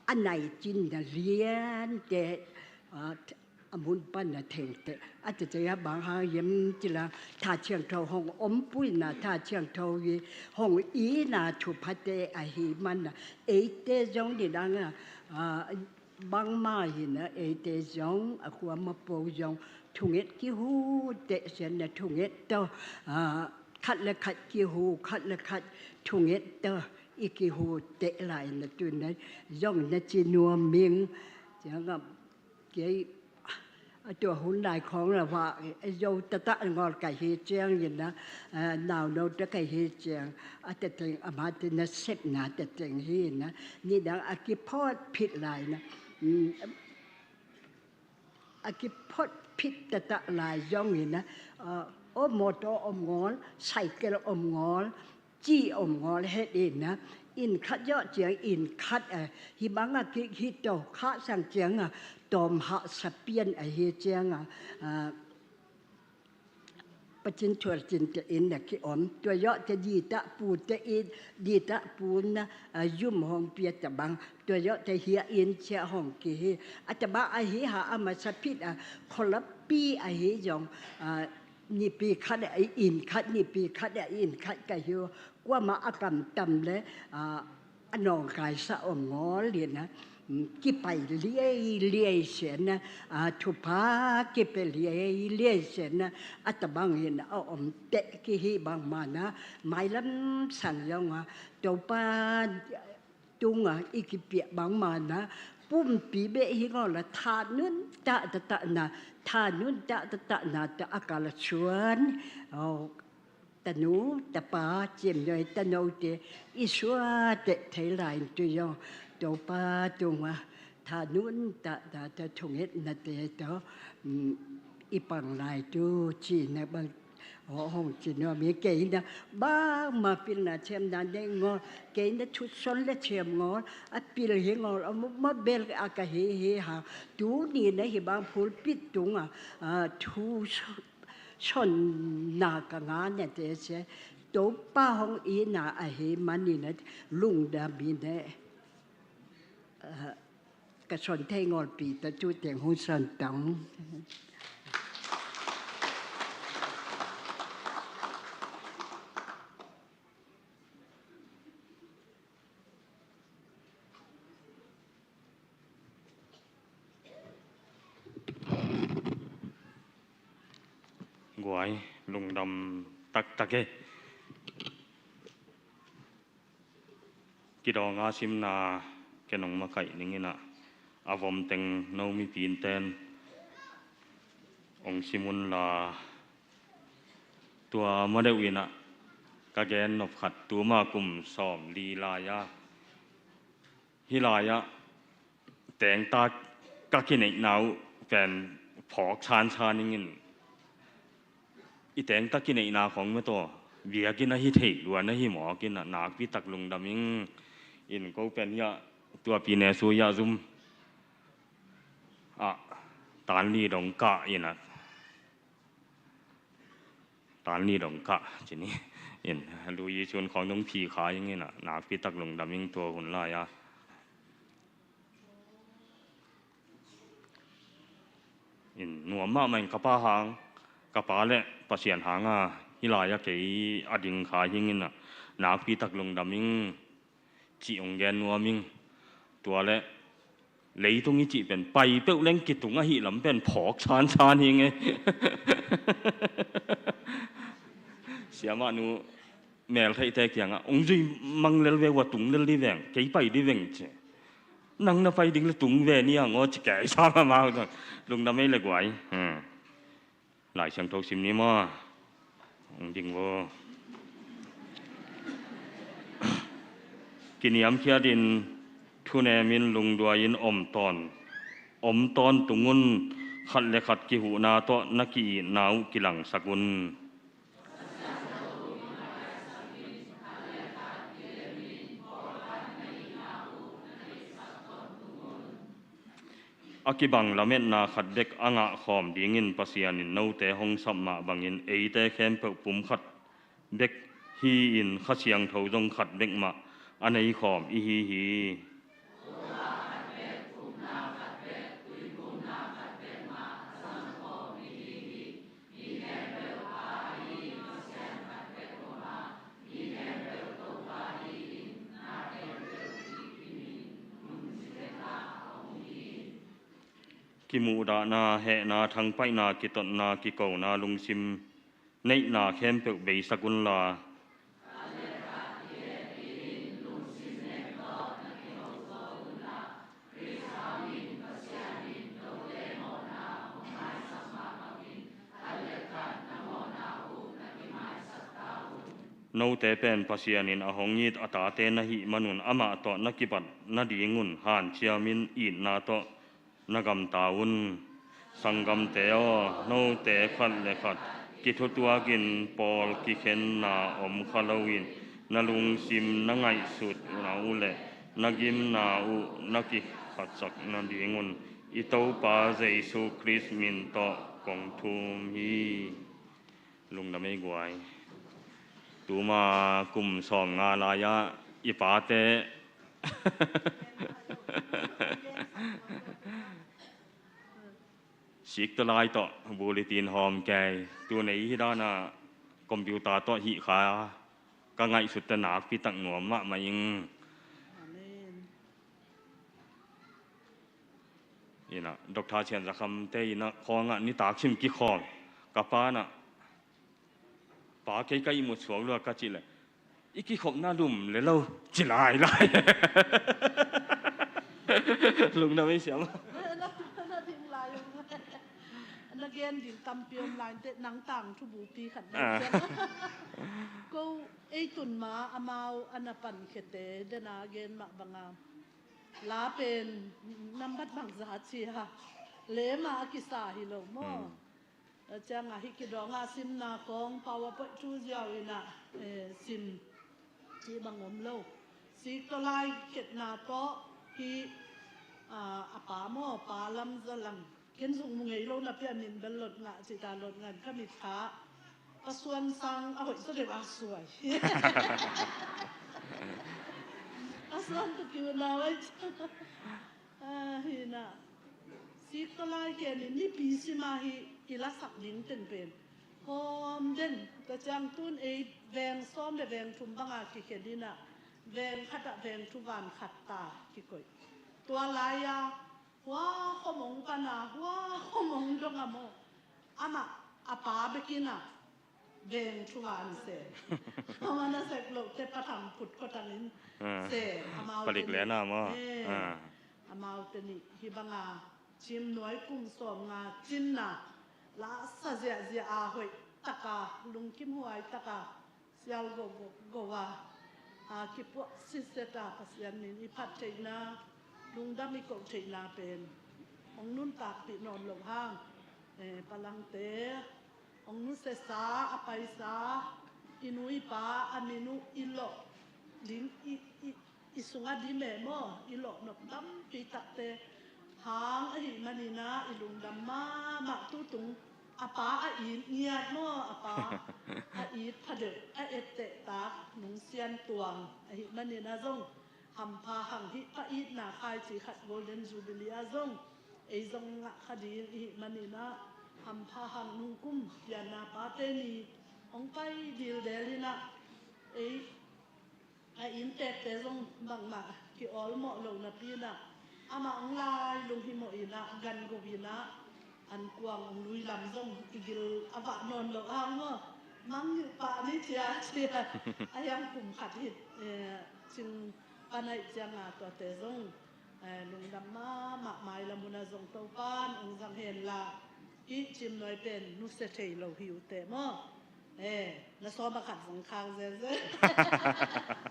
a nai cinna liante, a, a mun pan a thengte a tete a, bang hang hiam cila Tha Siangtho hong ompuina, Tha Siangtho hi hong ina thuphate ahi mana, eite zong nidanga, a, bangmah hina, eite zong a kuama po zong thunget kihu teh sian na, thunget tawh, a, khat le khat kihu, khat le khat thunget tawh i kihu teh lai na, tuna zong na ci nuam ing. Cianga kei a tua hun lai khawng la va, a zo tata ngawl ka hi ciang ina, a, nauno ta ka hi ciang, a tateng amah te nasepna tateng hi na, nidang a kiphot phit lai na, um, a kiphot phit tata lai zong ina, a, o motor om ngawl, cycle om ngawl, ci om ngawl het ina, inn khat zawh ciang inn khat, a, hi banga ki, hi to khah sang cianga, tawm hah sa pian ahi cianga, a, pacin thual cin te inn a ki om. Tua zawh te di ta pu te inn, di ta pu na, a, zum hong pia tabang. Tua zawh te hia inn cia hong ki hi. A tabang ahi ha, a masa phit a, kholappi ahi zong, a, nipi khat a inn khat, nipi khat a inn khat ka hi uh. Kuama a kam tam le, a, a nawngkaisa om ngawl ina, um, kipai liai liai sian na, a, thupha kipia liai liai sian na, a tabang ina a om teh ki hi bang mana, mailam sang zong a, Topa tunga i kipiah bang mana, pumpi beh hi ngawl a, tha nunta tata na, tha nunta tata na ta a kal a suan, aw, tanu, tapa, ciamnuai tanote i suateh thei lai in tu zong Topa tunga tha nunta tata thungetnate tawh, um, i pang lai tu ci na bang, aw, hong ci nuam hi. Kei na bangma pilna thiamna nei ngawl, kei na thuson le thiam ngawl, a pil hi ngawl, a mu, ma bel a ka hi hi ha. Tuni na hi bang pulpit tunga, a, thu sonna ka ngah nate se, Topa hong ina ahi manina lungdam ina, a, ka son thei ngawlpi ta tu teng hong son tang. Guai, lungdam taktak e. Kidawng a simna ken hong makaih ning ina, a vom teng no mipi in ten hong sim unla, tua ma deuh ina ka gen nop khat, tuma kum sawmli lai-a, hih lai-ah tengta ka kineihna uh pen phawk sansan ing in, i tengta kineihna khong metaw biakinn ahi thei lua na hi mawk ina, nakpi tak lungdam ing. In ko pen hiah tuapi nesu hiah zum ah tanli dong kah ina, tanli dong kah cini in, lui i cun khawng dong phi kha ing ina, nakpi tak lungdam ing tua hun lai-a. In nuam mahmah in ka pa hang, ka pa le Pasian hanga hih lai-a kei a ding kha hi ing ina, nakpi tak lungdam ing cih hong gen nuam ing. Tua le leitung i cih pen pai peuh leng kitung ahi lam pen phawk sansan hi ing e. Siamah nu meltheihte kiangah hong zui mang lel ve, ua tung lel di veng, kei pai di veng ci. Nang na pai ding le tung ve ni ang aw ci kei sa ma mau. Lungdam ei le guai. Hmm. Lai Siangtho sim ni maw. Hong ding vo. Kiniamkhiatin, thunemin, lungduain om tawn, om tawntung un. Khat le khat kihuhna tawh na ki-itna uh kilangsak un. A kibang lametna khat bek a ngahkhawm dingin Pasian in note hong sap mah bangin eite khempeuh pum khat bek hi-in Kha Siangtho zong khat bek mah a neikhawm ihi hi. Kimuhdahna, hehna, thangpaihna, kitotna, kikona, lungsim neihna khempeuh beisak unla. Note pen Pasian in a hong it a tate na hih manun amah tawh na kibat nadingun hanciamin itna tawh na gamta un. Sanggamte aw, note khat le khat kithutuakin pawl kikhenna om kha loin na lungsim na ngaihsutna uh le na gimna uh na kikhatsak nadingun i Topa Jesu Khrist min tawh kong thum hi. Lungdam ei guai. Tuma kum sawmnga lai-ah i pate Sik tawh lai tawh bulletin hawm kei. Tun ei hi dana computer tawh hih kha ka ngaihsut teh nakpi tak nuam mahmah ing. Amen. Ina, Doctor Chian Za Kham te ina khawngah nitak sim kikhawm. Ka pa na, "Pa, kei ka ihmut suak lua," ka cih leh, "I kikhopna lum le lo," ci lailai. Lungdam ei siam. Na, na ding lai ung. Na gen ding tampi om lai teh nang tangthu bupi khat na. Ah. Siam. Ko ei tun ma amau a na pankhete dena gen mah banga. La pen nambat bangza cia. Le ma a kisa hi lo maw. Hmm. A cianga hih kidawngah simna khawng PowerPoint thu ziau inah, eh, sim cih bang om lo. Sik tawh lai khetna tawh hih, ah, a pa maw, Pa Lam Za Lang. Ken zong mu ngei lo napi a min bel Lot Ngah cih ta, Lot Ngah in ka mit kha. Pa Suan sang a hoih zaw deuh a suai. A Suan tawh kiuna vai. Ah, hi na. Sik tawh lai khenin nipi sima hi i lasak ding teng pen hawm den. Tua ciang tun ei veng sawm le veng thum banga kikhen inah veng khatah veng thuvan khat ta kikoih. Tua lai-a hua khomong pana hua khomong donga maw, amah a pa bekinah veng thuvan sem. Amah na sek loh te pathang put kotangin sem. Amau palik te nih lena maw? Eh, amau te nih hih banga cimnuai kum sawmnga cinna lasa ziahziah a hoih taka lungkim huai taka sial gogo a, a kipuah sitset a Pasian min i phat theihna, lungdam i koh theihna pen hong nuntakpih nawn loh hang, eh, palangte hong nusiasa a paisa i nu i pa a min uh i lawh ding i, i, i sungah dim e maw, i lawh nop tampi takte hang ahih maninah i lungdam mahmah. Tutung a pa a it ngiat maw, a pa a it phadeuh a etteh tak Nung Sian Tuang ahih maninah zong hampha hang hih pa itna khaici khat Golden Jubilee ah zong ei zong ngah kha ding ihih maninah hampha hang nungkum pianna pate ni hong pai dildel inah ei a inntekte zong bangmah ki-awlmawh lo napi inah amah hong lailung himawh inah gango inah ankuang hong lui lam zong i gil a vah nawn loh hang maw, mangngilh pah ni cia cia a hiang kum khat hi, eh, cing pan aih cianga tuate zong Eh, lungdam mahmah, mailam hun ah zong Topan hong zang hen la, hih Cimnuai pen nusia thei lo hi uh teh maw. Eh, na sawm a khat zong khang zelzel.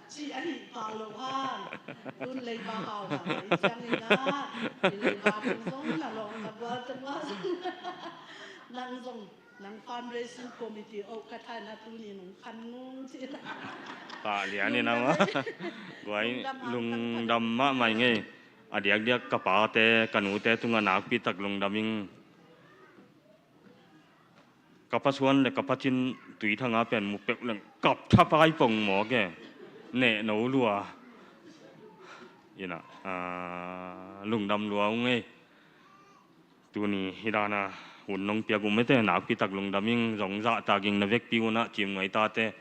Ci a hih pah lo hang. Tun leiba hau hang, i ciangin ah, i leiba teng zong na lawng na gual teng ah zong. Nang zong, nang fundraising committee oh ka thaina tuni nong khan nung ci. Pah lian in a maw. Guai, lungdam mahmah ing ei. A diakdiak ka pate, ka nute tungah nakpi tak lungdam ing. Ka pasuan le ka pacin Tuithanga pen mu peuh leng kap thapai pong mawk e. Neh no lua. Ina, ah, lungdam lua ung ei. Tuni hih dana hun nong piak uh mete nakpi tak lungdam ing, zong zahtak ing na vekpi unah Cimnuai tate,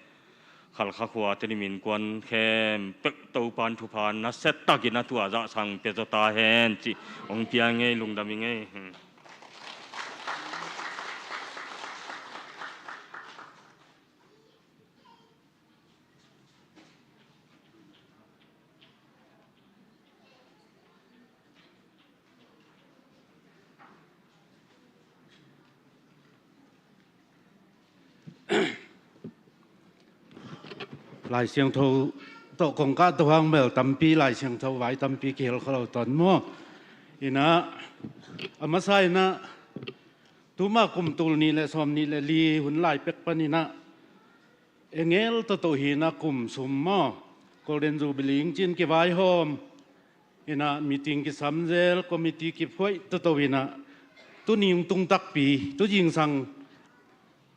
Khalkha khua, Tedim innkuan khempeuh Topan thupha nasia takin a tua zahsang pia zaw ta hen cih hong pia ing ei, lungdam ing ei. Hmm. Lai Siangtho tawh kong kah to hang bel tampi, Lai Siangtho vai tampi kihel kho lo ton maw. Ina, a masa ina, tuma kum tul nih le sawm nih le li hun lai pek pan ina, engel toto hi ina kum sum maw, Golden Jubilee ing cin kivaihawm ina, meeting kisam zel, committee kiphuaih toto ina, tuni ung tung takpi, tu zingsang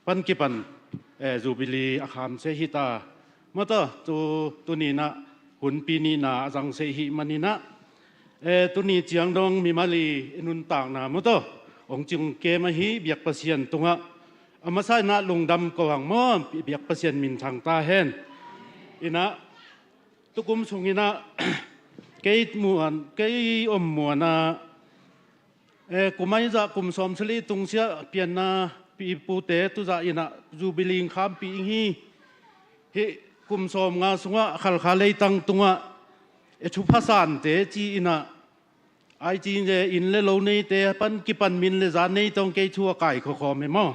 pan kipan, eh, Jubilee a kham seh hi ta. Mawtaw, tu, tuni ina, hunpi nihna a zang seh hi man ina, eh, tuni ciang dong mimal i nuntakna mawtaw hong cing kem ahi biak Pasian tungah a masa ina lungdam ko hang maw, biak Pasian minthang ta hen. Ina, tukum sung ina, kei muan, kei om muana, eh, kum ai zah kum sawm sali tungsiah pianna pi pute tuzah ina Jubilee khampi ing hi. Hih kum sawm nga sungah Khalkha leitang tungah, eh, thupha sante ci ina, ai ci in le lo neite pan kipan min le zan nei tong kei thu a kai khuakhawm hi maw.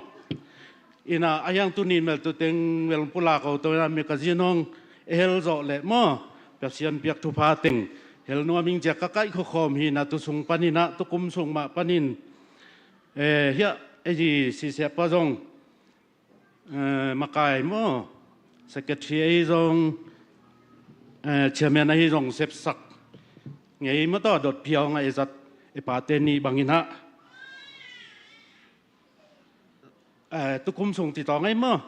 Ina, a hiang tuni mel tu teng mel pulak ko to ina magazine hong e hel zawh leh maw, Pasian piak thupha teng hel nuam ing ciak ka kaih khuakhawm hi ina, tu sung pan ina, tukum sung mah panin, eh, hiah, eh, hi sisiapa zong, eh, makai maw, secretary ahi zong, eh, chairman ahi zong sepsak ngei mawtaw, dot phiau nga e zat e pate nih bang ina, eh, tukum sung ti tawng ei maw,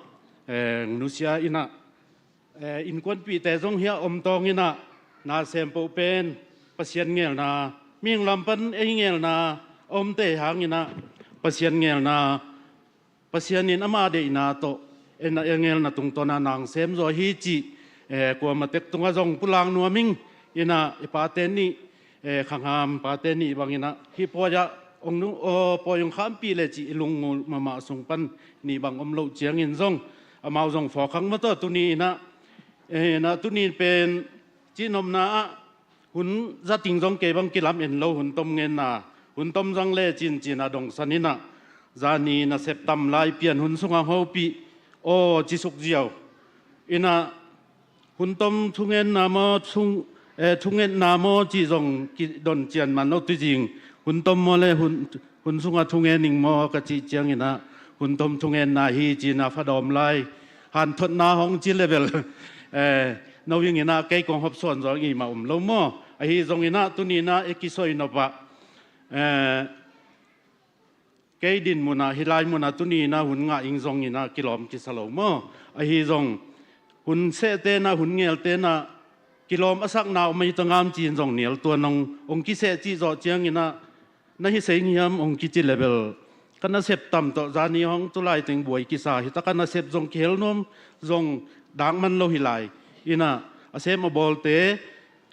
eh, nusia ina, eh, innkuanpihte zong hiah om tawng ina, na sem poh pen Pasian ngelna, mihing lam pan ei ngelna a omte hang ina, Pasian ngelna, Pasian in ama deihna tawh ena, eh, ngelna tungtawna nang sem zaw hi cih, eh, kuamatek tungah zong pulak nuam ing ina, i pate nih, eh, khangham pate nih bang ina, hih pawi ah hong nu, aw, pawi hong khampi le cih i lungngul mahmah sung pan nih bang om loh ciangin zong, amau zong fawkhang mawtaw tuni ina, eh, ina tuni pen cihnopna ah hun zating zong kei bang kilam en lo, hun tom ngenna, hun tom zang le cincin a dongsan ina, zani nasep tam lai pian hun sungah hopih, aw, cisuk ziau ina, hun tom thungenna maw, thung, eh, thungetna maw cih zong kidon cian man lo, tuzing hun tom maw le hun, hun sungah thungen ing maw ka cih ciang ina, hun tom thungenna hi ci ina, fadawm lai hanthotna hong ci le bel, eh, no ing ina, kei kong hopsawn zaw ing i mah om lo maw. Ahi zong ina, tuni ina e kisoinop ah, eh, kei din munah, hih lai munah tuni ina hun ngah ing zong ina kilawm kisa lo maw. Ahi zong hun sehte ina, hun ngelte ina kilawm a sakna om ahi ta ngam ci in zong nial tuan hong, hong kiseh cih zawh ciang ina, na hi seng hiam hong kici le bel, ka nasep tam tawh zani hong tu lai teng buai kisa hi ta, ka nasep zong kihel nuam zong dak man lo hi lai ina, a sem a bawlte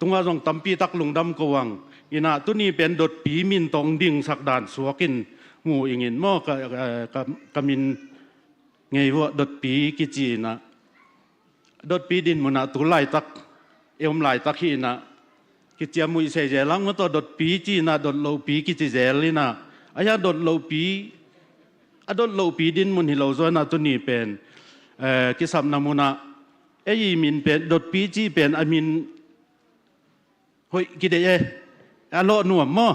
tungah zong tampi tak lungdam ko ang ina, tuni pen dotpi min tawh hong dingsak dan suak in mu ing in maw, ka, ka, ka, ka min ngei vuah dotpi kici ina, dotpi din munah tu laitak e om laitak hi ina, kiciam muih sei zel hang maw, tawh dotpi ci-in ah dot lohpi kici zel in ah, a hiang dot lohpi, a dot lohpi dinmun hi lo zaw in ah tuni pen, eh, kisapna mun ah ei i min pen dotpi cih pen a min hoih kideih e, a lawh nuam maw.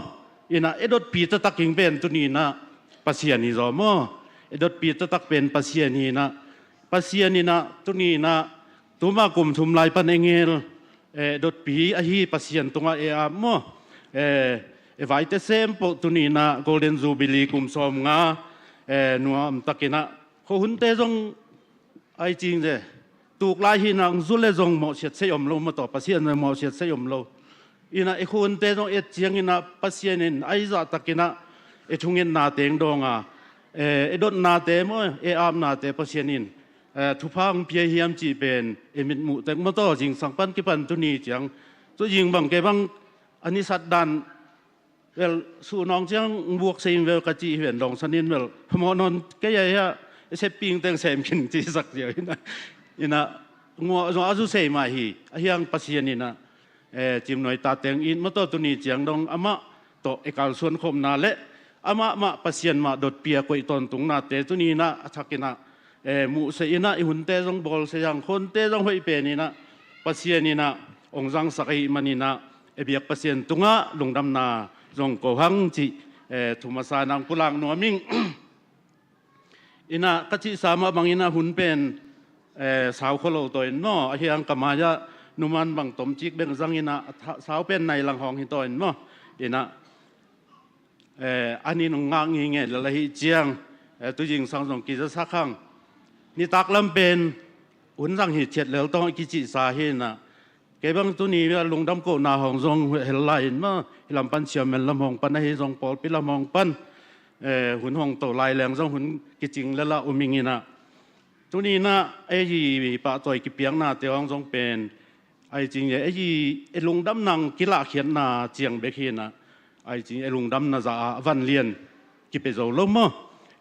In ah e dotpi taktak ing pen tuni in ah Pasian hi zaw maw. E dotpi taktak pen Pasian hi in ah, Pasian in ah tuni in ah tuma kum thum lai pan engel, eh, dotpi ahi Pasian tungah e ap maw. Eh, e vaite sem peuh tuni in ah Golden Jubilee kum sawmnga, eh, nuamtak in ah khuahunte zong ai cing ze, tuk lai hi in ah hong zu le zong mawhsiat sei om lo maw, tawh Pasian zong mawhsiat sei om lo. In ah e khuahunte zong et ciangin ah Pasian in ai zahtak in ah e thungetna teng dawng a, eh, e dotnate maw, e apnate Pasian in, eh, thupha hong pia hiam cih pen e mitmuh tek maw, tawh zingsang pan kipan tuni ciang, tu zing bang kei bang a nisat dan, vel, suhnawng ciang buak sei in vel ka cih hi ven, dawngsan in vel, mawh nawn kei a hia, e sepping teng sem khin cihsak ziau in ah, in ah nguah zong a zu sei mah hi, a hiang Pasian in ah, eh, cimnuai ta teng in maw, tawh tuni ciang dong amah tawh e kalsuan khopna le amah mah Pasian mah dotpi a koih tawntungnate tuni in ah a thak in ah, eh, muhseh in ah i hunte zong bawlseh hang, khuahunte zong hoih pen in ah Pasian in ah hong zangsak ahih man in ah, e biak Pasian tungah lungdamna zong ko hang cih, eh, thu masa in ah hong pulak nuam ing. In ah ka cihsa mah bang in ah hun pen, eh, sau khua lo taw in maw, a hiang ka mai ah numan bang tomcik beng zang in ah a tha-, sau pen nai lang hawng hi taw in maw. In ah, eh, an in hong ngak ngei ngei lel ahih ciang, eh, tu zingsang zong kizasak hang. Nitak lam pen hun zang hi ciat lel tawh a kicihsa hi in ah, kei bang tuni a lungdam kohna hawng zong hel lai in maw, hih lam pan chairman lam hawng pan ahi zong pawlpi lam hawng pan, eh, hun hawng to lai leng zong hun kicing lel a um ing in ah, tuni in ah ei i pahtawi kipiaknate hawng zong pen ai cing e, ei i, e lungdamna hong kilahkhiatna ciang bek hi in ah, ai cing e lungdamna zah a vanlian kipia zo lo maw.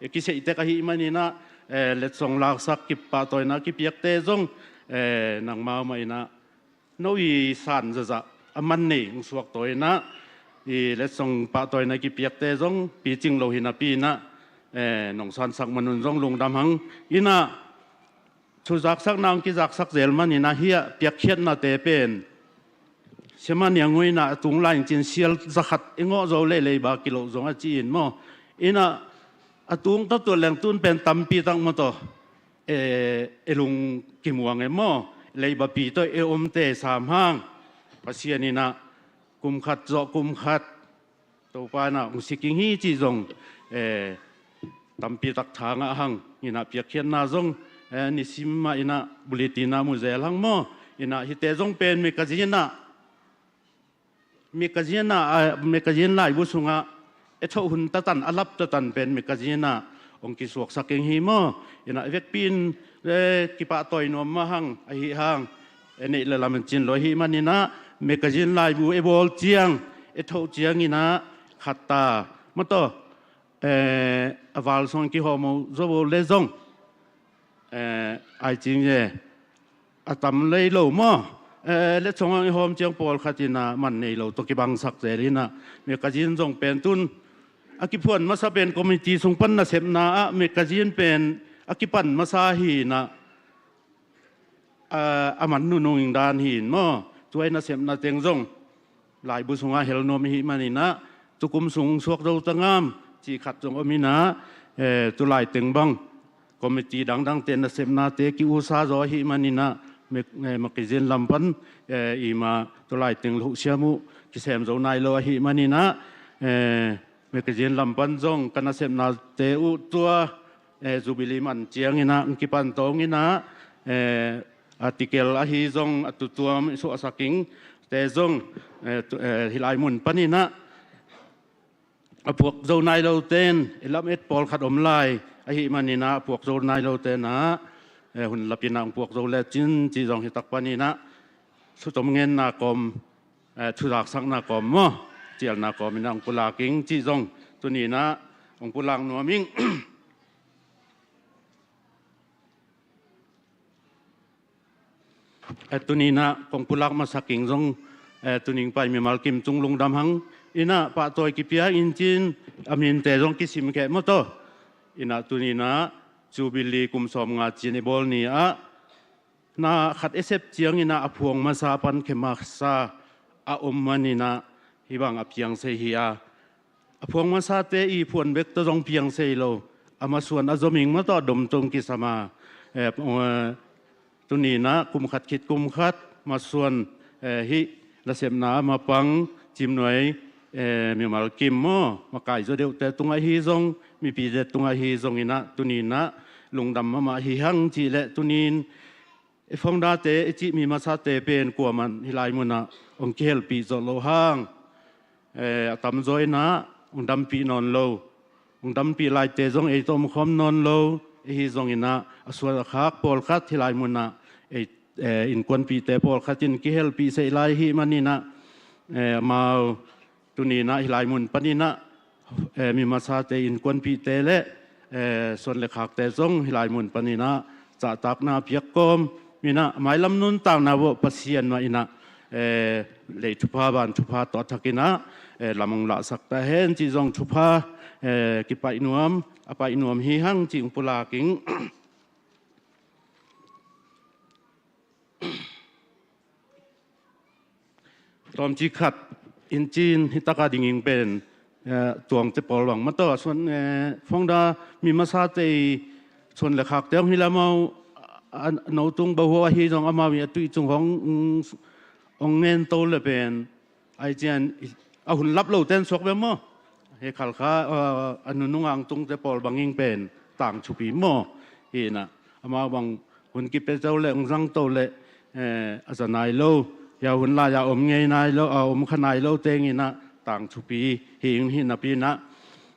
E kiseih tek ahih man in ah, eh, letsong laksak kipahtawina kipiakte zong, eh, nangmau mah in ah no i san zahzah a man nei hong suak taw in ah, i letsong pahtawina kipiakte zong picing lo hi napi in ah, eh, nong sansak man un zong lungdam hang. In ah thu zaksakna hong kizaksak zel man in ah hih a piakkhiatnate pen siamah Niang Ngui in ah a tung lai in cin sial zakhat i ngawh zo leh leiba kiloh zong a ci in maw. In ah a tung tawh tuat leng tun pen tampi tak maw tawh, eh, e lung kimuang e maw, leibapi tawh e omte sam hang Pasian in ah kum khat zawh kum khat Topa in ah hong siking hi cih zong, eh, tampi tak tha ngah hang in ah piakkhiatna zong, eh, nisim mah in ah bulletin ah mu zel hang maw. In ah hihte zong pen magazine ah, magazine ah, ah, magazine laibu sungah e thoh hun tatan, a lap tatan pen magazine ah hong kisuaksak ing hi maw. In ah vekpi in, eh, kipahtawi nuam mah hang, ahi hang e neih le lam in cin lo ahih man in ah magazine laibu e bawl ciang, e thoh ciang in ah khat ta maw tawh, eh, a val sung kihawm zo le zong, eh, ai cing e a tam lei lo maw. Eh, letsong hawng i hawm ciang pawlkhat in ah man nei lo tawh kibangsak zel in ah magazine zong pen tun a kiphuan masa pen committee sung pan nasepna ah magazine pen a kipan masa hi in ah, a, a man nunung ing dan hi in maw. Tua i nasepna teng zong laibu sungah hel nuam ahih man in ah tukum sung suak zo ta ngam cih khat zong om in ah, eh, tulai teng bang committee dangdangte nasepnate ki-usa zaw ahih man in ah, mek-, eh, magazine lam pan, eh, i mah tulai teng loh siam uh kisem zo nai lo ahih man in ah, eh, magazine lam pan zong ka nasepnate uh tua, eh, Jubilee man ciang in ah hong kipan tawng in ah, eh, article ahi zong a tutuam i suahsak ing te zong, eh, tu-, eh, hih lai mun pan in ah a puak zo nai lote in, i lamet pawlkhat om lai ahih man in ah a puak zo nai lote in ah, eh, hun lap in ah hong puak zo lecin cih zong hi tak pan in ah, thutom ngenna kawm, eh, thuzaksakna kawm maw, cialna kawm in ah hong pulak ing cih zong tuni in ah hong pulak nuam ing. Eh, tuni in ah kong pulak masak ing zong, Eh, tuning pai mimal kim cung lungdam hang inah pahtawi kipia in cin a minte zong kisim kheh maw taw. Inah tuninah Jubilee kum sawm nga cin i bawl ni ah na khat i sep cianginah a phuang masa pan khemasa a om maninah hih bang a piang sei hi a. A phuang masate i phuan bek tawh zong piang sei lo. A masuan a zoming maw taw dom tung kisam a. Eh, tuninah kum khat khit kum khat masuan, eh, hih nasepna a mapang Cimnuai, eh, mimal kim maw makai zaw deuhte tungah hi zong mipite tungah hi zonginah tuninah lungdam mahmah hi hang cih leh tunin i founder-te i cih mi masate pen kuaman hih lai munah hong kihelpih zawh loh hang, eh, a tamzaw inah hong dampih nawn lo. Hong dampih laite zong ei tawh om khawm nawn lo. Ei hi zonginah a sual a khak pawlkhat hih lai munah ei, eh, innkuanpihte pawlkhat in kihelpih seih lai hih maninah, eh, amau tuninah hih lai mun paninah, eh, mi masate innkuanpihte le, eh, suan le khakte zong hih lai mun paninah cahtakna piak kawm inah mailam nuntakna vawh Pasian mah inah, eh, lei thupha van thupha tawh a thakinah, eh, lam hong lahsak ta hen cih zong thupha, eh, kipaih nuam a paih nuam hi hang cih hong pulak ing. Tawmci khat in cin hih taka dinging pen, eh, tuangte pawl bang maw taw a suan, eh, founder mi masate i suan le khakte hong hi lamau a no tung bahuau ahi zong amau i a tuih cung hong, hong ngen to le pen ai cian a hun lap lo ten suak bia maw. He khalkha, eh, a nunung ang tungte pawl banging pen tang thupi maw. Hi inah amau bang hun kipia to le hong zang to le, eh, a za nai lo. Hia hun lai a om ngei nai lo, a om kha nai lo tenginah tang thupi hi ing hi napi inah.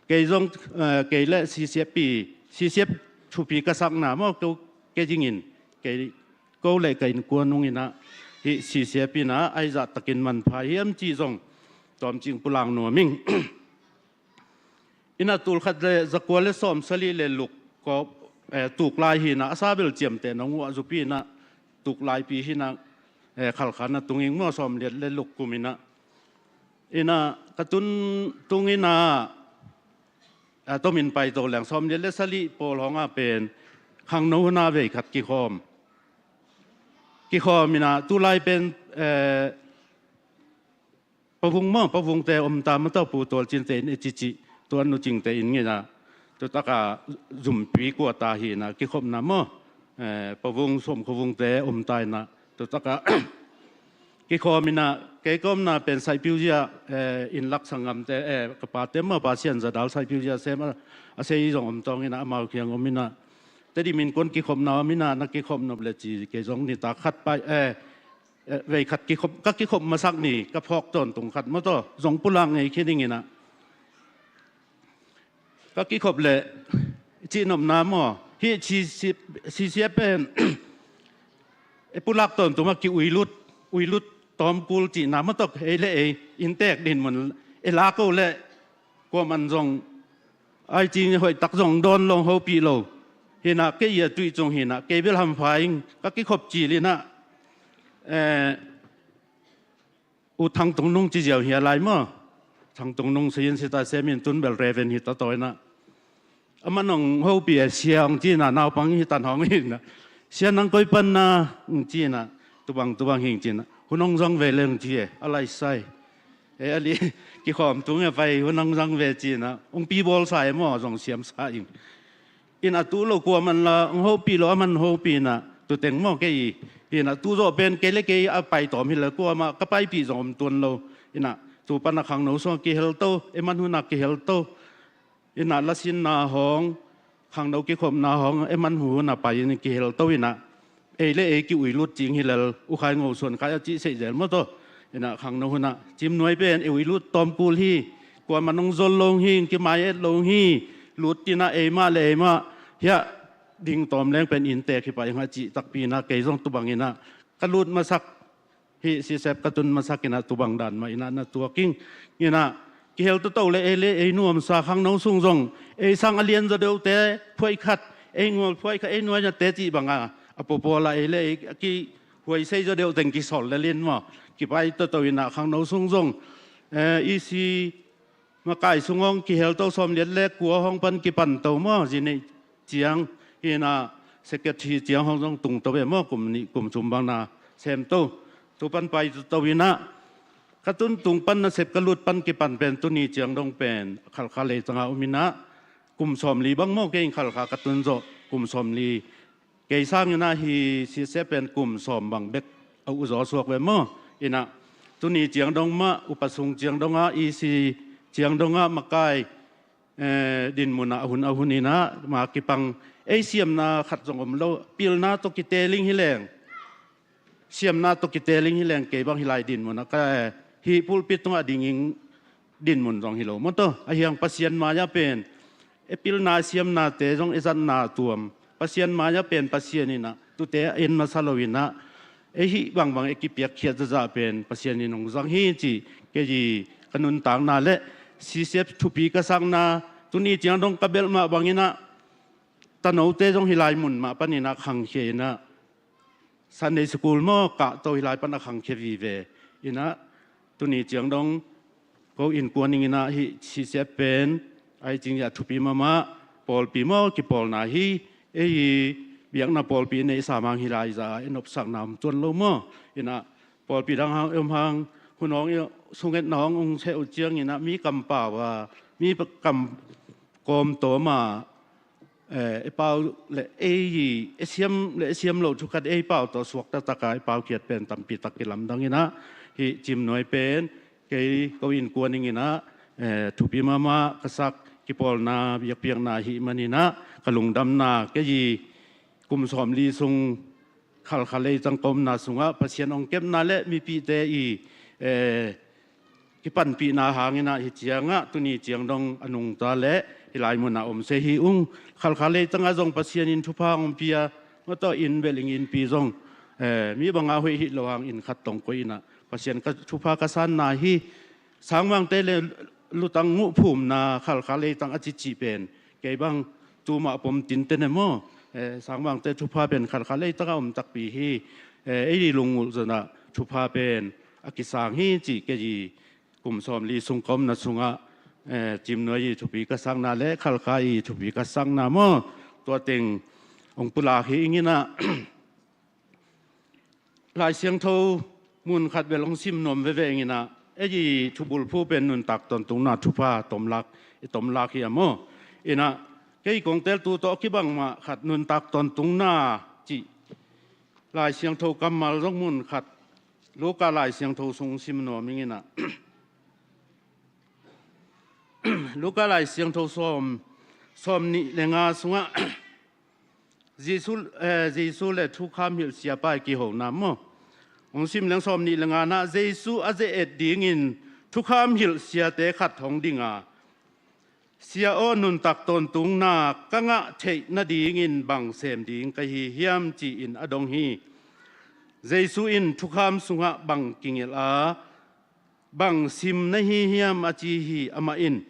Kei zong, eh, kei le C C F pi, C C F thupi ka sakna maw, ko kei dingin, kei ko le ka innkuan nunginah hih C C F inah ai zahtakin manpha hiam cih zong tawmcing pulak nuam ing. Inah tulkhat le zakua le sawm sali le luk kawp, eh, tuklai hinah a sabel ciamteh nong uh a zupi inah tuklaipi hinah, eh, khalkhan a tunging maw sawm liat le luk kum inah. Inah ka tun tung inah, a tomin paito leng sawm liat le sali pawl hong a pen khangno huna vei khat kikhawm. Kikhawm inah tulai pen, eh, pavung maw, pavungte om ta maw taw, pu tualcinte in i cici, tuan nucingte in nginah, tutaka zumpi kua ta hinah kikhopna maw, eh, pavung sawm khavungte om ta inah, tutaka kikhawm inah, kei ka omna pen Saipiuzia, eh, innlak sanggamte, eh, ka pate maw, Pasian zadal Saipiuzia sem a, a sei zong om tawng inah, amau kiang om inah, Tedim innkuan kikhopna om inah, na kikhop nop le ci, kei zong nitak khat pai, eh, eh, vei khat kikhop, ka kikhop masak ni, ka phawk tawntung khat maw taw, zong pulak ngei khin ing inah. Ka kikhop le, cihnopna maw, hih C C F pen, e pulak tawntung a ki uilut, uilut tawmkul cihna maw taw, ei le ei, inntek dinmun, e lak o le, kuaman zong, ai cing hoihtak zong dawn lo hong hopih lo. Hinah kei a tuih cung hinah, kei bel hampha ing, ka kikhop cil inah, eh, U Thang Tung Nung ci ziau hia lai maw. Thang Tung Nung sayin sita semin tun bel Reven hi ta taw inah. Aman hong hopih e sia hong cinah, naupang hi tan hong hinah. Sia nang koi panna hong cinah, tubang tubang hing cinah. Hun hong zang ve le hong ci e, a laisai. E a li, kikhawm tung e pai, hun hong zang ve cinah. Hong pi bawlsa e maw, zong siamsa ing. Inah tu lo kuaman la, hong hopih lo, aman hopih inah, tuteng maw kei. Inah tu zawh pen kei le kei a paitawm hi le kuamah, ka paipih zong om tuan lo. Inah tu pan a khangno sung a kihel to, e man hun a kihel to. Inah lasinna hong, khangno kikhopna hong, e man hun a pai in kihel to inah. Ei le ei ki uilut cing hi lel, U Khai Ngo Suan Khai a cih seih zel maw taw. Inah khangno hunah, Cimnuai pen e uilut tawmkul hi, kuaman hong zol lo hi, kimai et lo hi, lut inah eimah le eimah, hiah ding tawm leng pen inntek hi pai hang a cih takpi inah, kei zong tubang inah, ka lut masak, hih C C F ka tun masak inah tubang dan mah inah na tuak ing. Inah kihel toto le ei le ei nuamsa khangno sung zong ei sang a lian zaw deuhte phuai khat, ei ngual phuai khat, ei nuainate cih banga a puapuala ei le ei a ki huai sei zaw deuh teng kisol lel in maw, kipai toto in ah khangno sung zong, eh, E C makai sung hong kihel to, sawmliat le kua hong pan kipan to maw, zi neih ciang hi in ah, secretary ciang hong zong tung to ve maw, kum nih kum sum bang na sem to, tu pan pai toto in ah, ka tuntung pan nasep ka lut pan kipan pen tuni ciang dong pen Khalkha leitang ah om in ah, kum sawmli bang maw, kei in Khalkha ka tun zawh kum sawmli, kei sang in ah hi C S F pen kum sawm bang bek a uh zaw suak ve maw. In ah tuni ciang dong mah, upa sung ciang dong ah, E C ciang dong ah, makai, eh, dinmun ah a hun a hun in ah, ma kipang, ei siamna khat zong om lo, pilna tawh kiteling hi leng, siamna tawh kiteling hi leng, kei bang hi lai dinmun ah ka, eh, hih pulpit tungah dingin dinmun zong hi lo maw taw. A hiang Pasian mai-ah pen e pilna siamnate zong e zatna tuam, Pasian mai-ah pen Pasian in ah tute a en masa lo in ah, e hih bangbang e kipiakkhiat zazah pen Pasian in hong zang hi ci, kei ka nuntakna le C S F thupi ka sakna, tuni ciang dong ka belh mah bang in ah, tanote zong hi lai mun mah pan in ah khangkhia in ah, Sunday school maw, kah to hi lai pan a khangkhia vive in ah, tuni ciang dong ko innkuan ing in ah hih C S F pen ai cing ya thupi mahmah, pawlpi maw, kipawlna hi, ei biakna pawlpi in ei samang hi lai za, ei nopsakna om tuan lo maw. In ah pawlpi dang hang, om hang, hun hong i sungetna hong ung seh uh ciang in ah, mi kampau a, mi kam kawm tawm a, eh, e pau le ei, e siam le e siam lo thu khat ei pau tawh suak taktak a, e pau khiat pen tampi tak kilamdang in ah, hih Cimnuai pen kei ko innkuan ing in ah, eh, thupi mahmah ka sak, kipawlna biakpiakna hi man in ah, ka lungdamna, kei kum sawmli sung Khalkha leitang ka omna sungah Pasian hong kepna le mipite i, eh, kipanpihna hang in ah hih ciang ah tuni ciang dong a nungta le hi lai mun ah om se hi ung. Khalkha leitang ah zong Pasian in thupha hong pia, maw taw, inn belh ing, innpi zong, eh, mi bang a hoih hi lo hang, inn khat tawh koih in ah Pasian ka thupha ka sanna hi. Sangmangte le lutang nguhphumna Khalkha leitang a cici pen kei bang tu mah pom tinte ne maw. Eh, sangmangte thupha pen Khalkha leitang ah om takpi hi. Eh, ei lungngulh zon ah thupha pen a kisang hi ci, kei kum sawmli sung ka omna sungah, eh, Cimnuai i thupi ka sakna le Khalkha i thupi ka sakna maw, tua teng hong pulak hi ing in ah, Lai Siangtho mun khat bel hong sim nuam veve ing in ah, ei thubulphu pen nuntak tawntungna thupha tomlak, i tomlak hi a maw. In ah kei kong teltu tawh kibang mah khat, nuntak tawntungna cih Lai Siangtho kammal zong mun khat Luka Lai Siangtho sung sim nuam ing in ah, Luka Lai Siangtho sawm, sawm nih le nga sungah Jesu, eh, Jesu le thukham hilh siapa i kihona maw. Hong sim leng sawm nih le nga na, Jesu a ze-et dingin thukham hilh siate khat hong ding a, "Sia aw, nuntak tawntungna ka ngah theih nadingin bang sem ding ka hi hiam?" ci-in a dong hi. Jesu in thukham sungah bang kingelh a, "Bang sim na hi hiam?" a ci hi. Amah in,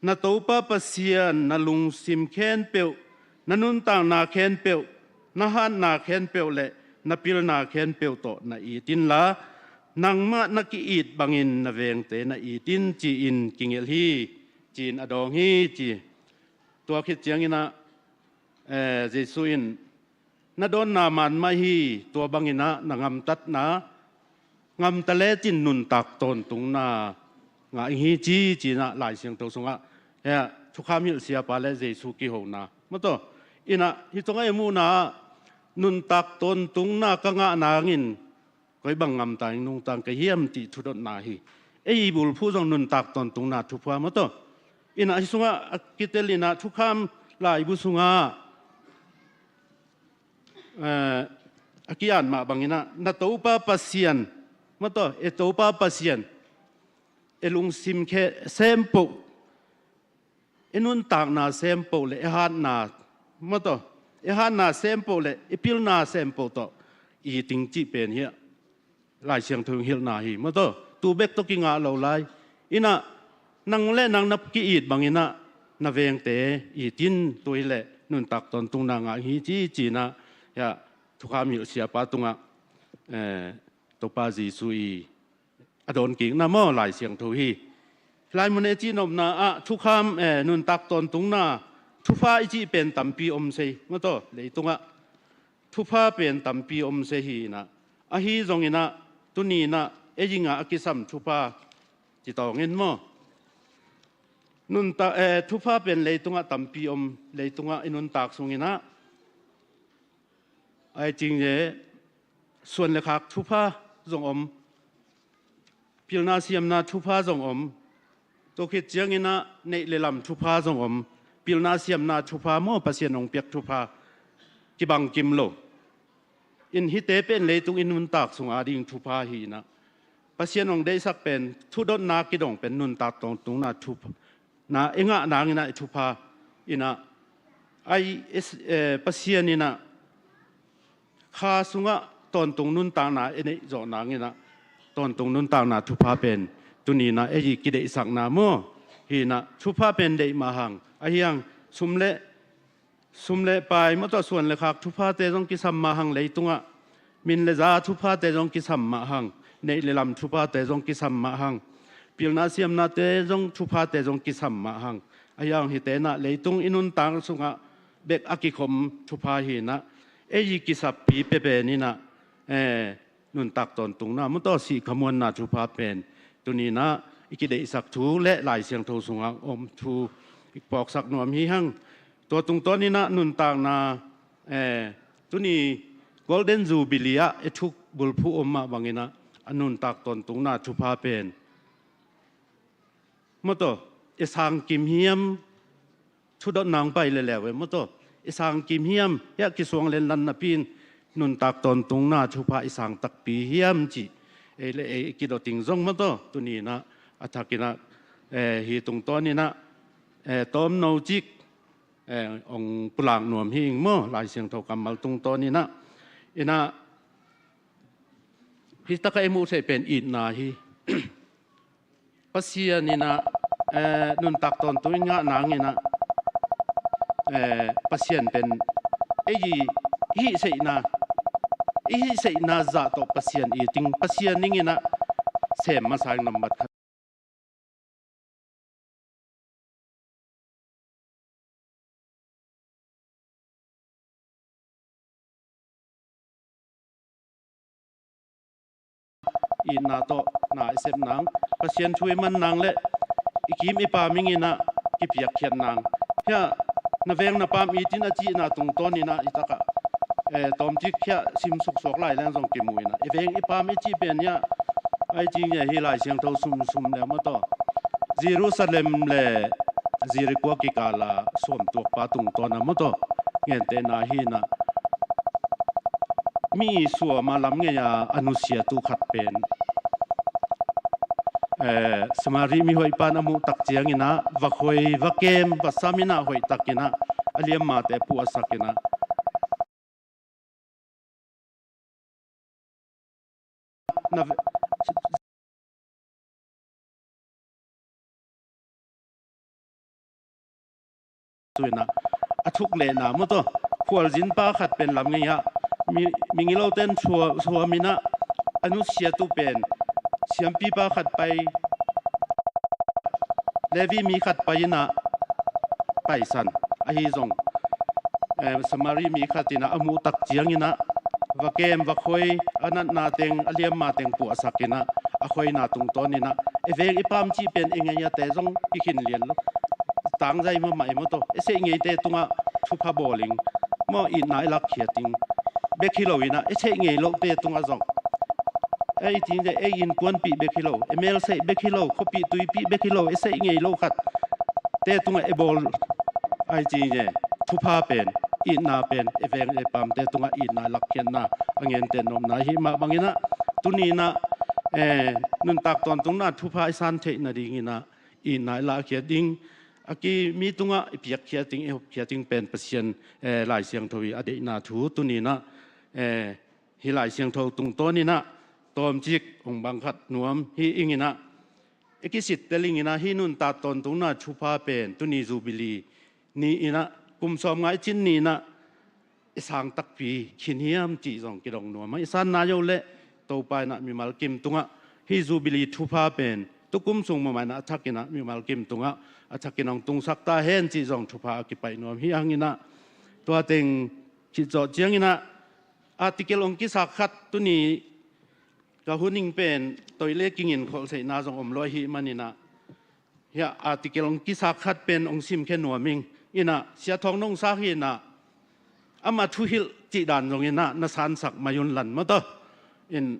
"Na Topa Pasian na lungsim khempeuh, na nuntakna khempeuh, na hatna khempeuh le na pilna khempeuh tawh na it inla, nangmah na ki-it bangin na vengte na it in," ci-in kingelh hi, ci-in a dawng hi, ci. Tua khit ciangin ah, eh, Jesu in, "Na dawnna man mah hi, tua bangin ah na ngamtatna ngamta lecin nuntak tawntungna ngah ing hi," ci, ci-in ah Lai Siangtho sungah, eh, thukham hilh siapa le Jesu kihona, maw taw. In ah hih tungah i muhna ah nuntak tawntungna ka ngah nangin koi bang ngamta ing, nungta ing ka hiam cih thudotna hi. Ei bulphu zong nuntak tawntungna thupha, maw taw. In ah hih sungah a kitel in ah thukham laibu sungah, eh, a ki-at mah bangin ah, "Na Topa Pasian," maw taw, e Topa Pasian, e lungsim khe sempoh, e nuntakna sempoh le e hatna, maw taw, e hatna sempoh le e pilna sempoh tawh it ing cih pen hi a, Lai Siangtho in hilhna hi, maw taw. Tu bek tawh kingah lo lai. In ah nang le nang na ki-it bangin ah na vengte it in, tua hileh nuntak tawntungna ngah hi ci, ci-in ah, ya, thukham hilh siapa tungah eh, Topa Jesu i a dawn kikna maw, Lai Siangtho hi. Lai mun e cihnopna ah thukham, eh, nuntak tawntungna thupha i cih pen tampi om sei maw taw, leitungah thupha pen tampi om sei hi inah, ahi zonginah tuninah ei ingah a kisam thupha citawngin maw, nuntak, eh, thupha pen leitungah tampi om, leitungah i nuntak sunginah ai cingye suan le khak thupha zong om, pilna siamna thupha zong om, tua khit cianginah neih le lam thupha zong om, pilna siamna thupha maw, Pasian hong piak thupha kibang kim lo. In hihte pen leitung i nuntak sung ading thupha hi inah, Pasian hong deihsak pen thudotna kidong pen nuntak tawntungna thupha na i ngah nanginah i thupha inah, ai, eh, Pasian inah kha sungah tawntung nuntakna i neih zawh nanginah tawntung nuntakna thupha pen tuninah ei i kideihsakna maw, hi inah thupha pen deih mah hang, ahi hang sum le, sum le pai maw taw, suan le khak thuphate zong kisam mah hang leitungah, min le za thuphate zong kisam mah hang, neih le lam thuphate zong kisam mah hang, pilna siamnate zong thuphate zong kisam mah hang, ahi hang hihte inah leitung i nuntak sungah bek a kikhom thupha hi inah, ei i kisappi pepen inah, eh, nuntak tawntungna maw taw, sih khamuanna thupha pen tuninah i kideihsak thu le Lai Siangtho sungah om thu i pawksak nuam hi hang. Tua tungtawninah nuntakna, eh, tuni Golden Jubilee ah i thuk bulphuh om mah banginah a nuntak tawntungna thupha pen maw taw, i sang kim hiam, thudot nang pai leleu e maw taw, i sang kim hiam, hiah kisuang lenlan napi in nuntak tawntungna thupha i sang takpi hiam cih ei le ei i kidoting zong maw taw, tuninah a thakinah, eh, hi tungtawninah, eh, tawmno cik, eh, hong pulak nuam hi ing maw, Lai Siangtho kammal tungtawninah. Inah hih takah i muh theih pen itna hi. Pasian inah, eh, nuntak tawntung in ngah nanginah, eh, Pasian pen ei i hihseihna, i hihseihna zah tawh Pasian i ting, Pasian ninginah sem masa ing nambat khat. Itna tawh na i sep nang, Pasian thu i man nang le i kim i pam inginah kipiakkhiat nang. Hiah na veng na pam itin a cihna tungtawninah i takah, eh, tawmcik hiah sim suksuak lai leng zong kimu inah, i veng i pam i cih pen hiah ai cingye hi Lai Siangtho sumsum le maw taw, Jerusalem le Jericho kikala suamtuakpa tungtawna maw taw, gentehna hi inah, mi suama lam ngei-a a nusiatu khat pen, eh, Samari mi hoihpan a muh tak cianginah va khoi, va kem, va sam inah hoihtakinah a liammate puahsakinah na ve-, tuinah a thuk lehna maw taw, khualzinpa khat pen lam ngei-ah mi, migilote in sua-, suaminah a nusiatu pen siampipa khat pai, Levi mi khat pai inah paisan ahi zong, eh, Samari mi khat inah a muh tak cianginah va kem, va khoi, a natna teng, a liamma teng puahsakinah a khoina tungtawninah i veng i pam cih pen i ngei-ate zong kikhin lian lo. Tangzai mahmah i maw taw, i seih ngeite tungah thupha bawl ing maw, itna i lakkhiat ing bek hi lo inah, i seih ngei lote tungah zong ei cingye ei innkuanpih bek hi lo, i melseih bek hi lo, khuapih tuipih bek hi lo, i seih ngei lo khatte tungah i bawl ai cingye thupha pen, itna pen i veng i pamte tungah itna lakkhiatna a genteh nopna hi mah banginah tuninah, eh, nuntak tawntungna thupha i san theih nadinginah itna i lakkhiat ding, a ki mi tungah i piakkhiat ding, i hopkhiat ding pen Pasian, eh, Lai Siangtho i a deihna thu tuninah, eh, hih Lai Siangtho tungtawninah tawmcik hong bang khat nuam hi inginah, i kisittel inginah hih nuntak tawntungna thupha pen tuni Jubilee ni inah, kum sawmnga i cin ni inah i sang takpi khin hiam cih zong kidong nuam a, i sanna yo le Topa in ah mimal kim tungah hih Jubilee thupha pen tukum sung mahmah in ah a thakin ah mimal kim tungah a thakin hong tungsak ta hen cih zong thupha a kipaih nuam hi. Hang in ah tua teng khit zawh ciangin ah article hong kisak khat tuni ka hun ing pen toile kingin kholhseihna zong om lua ahih manin ah hiah article hong kisak khat pen hong simkhia nuam ing. In ah Sia Thawng Nong sak hi in ah ama thuhilh cih dan zong in ah na sansak mai un lan maw taw. In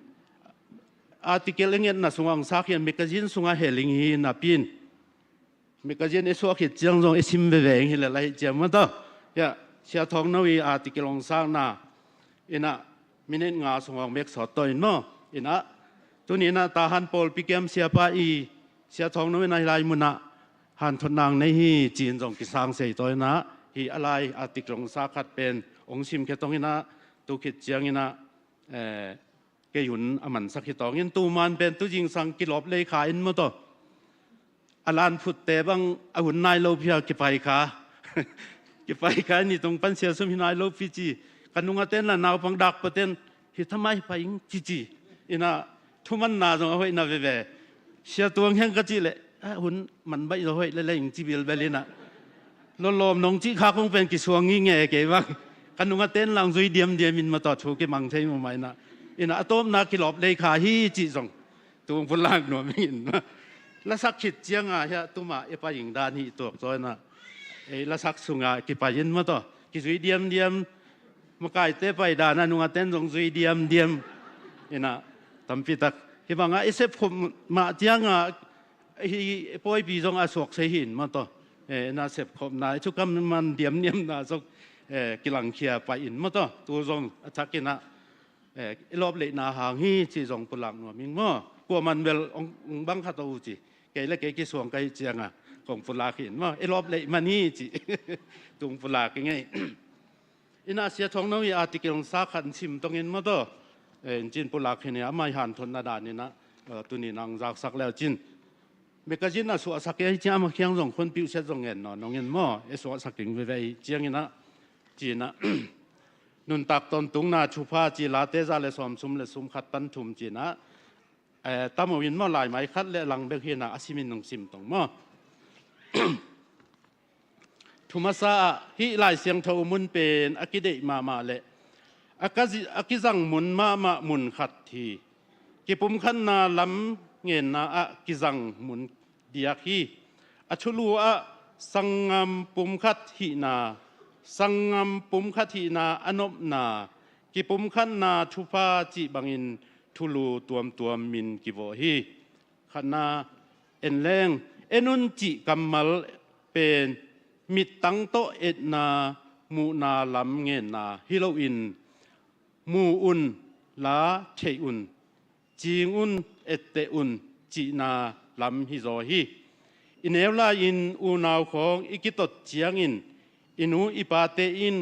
article i ngetna sungah hong sak hi in magazine sungah hel ing hi napi in magazine i suah khit ciang zong i sim veve ing hi lel ahih ciang maw taw. Hiah Sia Thawng No i article hong sakna in ah minute nga sung hong bek sawt taw in maw. In ah tuni in ah Tahan pawlpi kiam siapa i Sia Thawng No in ah hih lai mun ah hanthotna nei hi ci-in zong kisang sei taw in ah hih a lai article hong sak khat pen hong simkhia tawng in ah tu khit ciangin ah eh, kei hun a mansak hi tawng in tu man pen tu zingsang kilawp lei kha in maw taw. A lan phutte bang a hun nai lo phia kipai kha. Kipai kha ni tung pan sia sum hi nai lo phi ci. Ka nung a ten la naupang dak pa ten hi thamai pai ing ci ci. In ah thumanna zong a hoihna veve. Sia tuang heng ka cih leh a hun man baih zaw hoih leleng ci bilbel in ah lawlawm nong cih kha kong pen kisuang ngi nge kei bang. Ka nung a ten lang zui diamdiam in maw taw thu kimang thei mahmah in ah. In ah a tawpna kilawp lei kha hi cih zong tung pulak nuam in maw. Lasak khit cianga hiah tuma i pai ing dan hi tuak zaw in ah ei lasak sunga kipai in maw taw kizui diamdiam. Makaite pai dan a nung a ten zong zui diamdiam. In ah tampitak hih banga i sepkhop mah cianga hih pawipi zong a suak sei hi in maw taw. Eh, na sepkhopna i thukam man diamniamna zong eh, kilangkhia pai in maw taw tu zong a thakin ah eh, i lawpleihna hang hi ci zong pulak nuam ing maw. Kua man bel hong bang khat aw ci kei le kei kisuang ka hih cianga kong pulak hi in maw i lawpleih man hi ci tung pulak ing ei. In ah Sia Thawng No i article hong sak khat sim tawng in maw taw. Eh, in cin pulak hi ni a mai hanthotna dan in ah eh, tuni nang zaksak leu cin magazine a suahsak ei ciang ama khiang zong khun piuhsiat zong ngen nawn nong in maw e suahsak ding veve ei ciangin ah ci in ah nuntak tawntungna thupha ci Late za le sawm sum le sum khat pan thum ci in ah eh, tamo in maw laimai khat le lang bek hi in ah a simin nong sim tawng maw. Thu masa ah hih Lai Siangtho mun pen a kideih mahmah le a ka zi- a kizang mun mahmah mun khat hi. Kipumkhatna lam ngenna ah kizang mun diak hi. A thulu ah sanggam pumkhat hihna, sanggam pumkhat hihna a nopna, kipumkhatna thupha cih bangin thulu tuamtuam min kivawh hi. Khatna en leng en un cih kammal pen mittang tawh etna muhna lam ngenna hi loin mu un la theih un cing un etteh un cihna lam hi zaw hi. I neu lai-in unau khawng i kitot ciangin i nu i pate in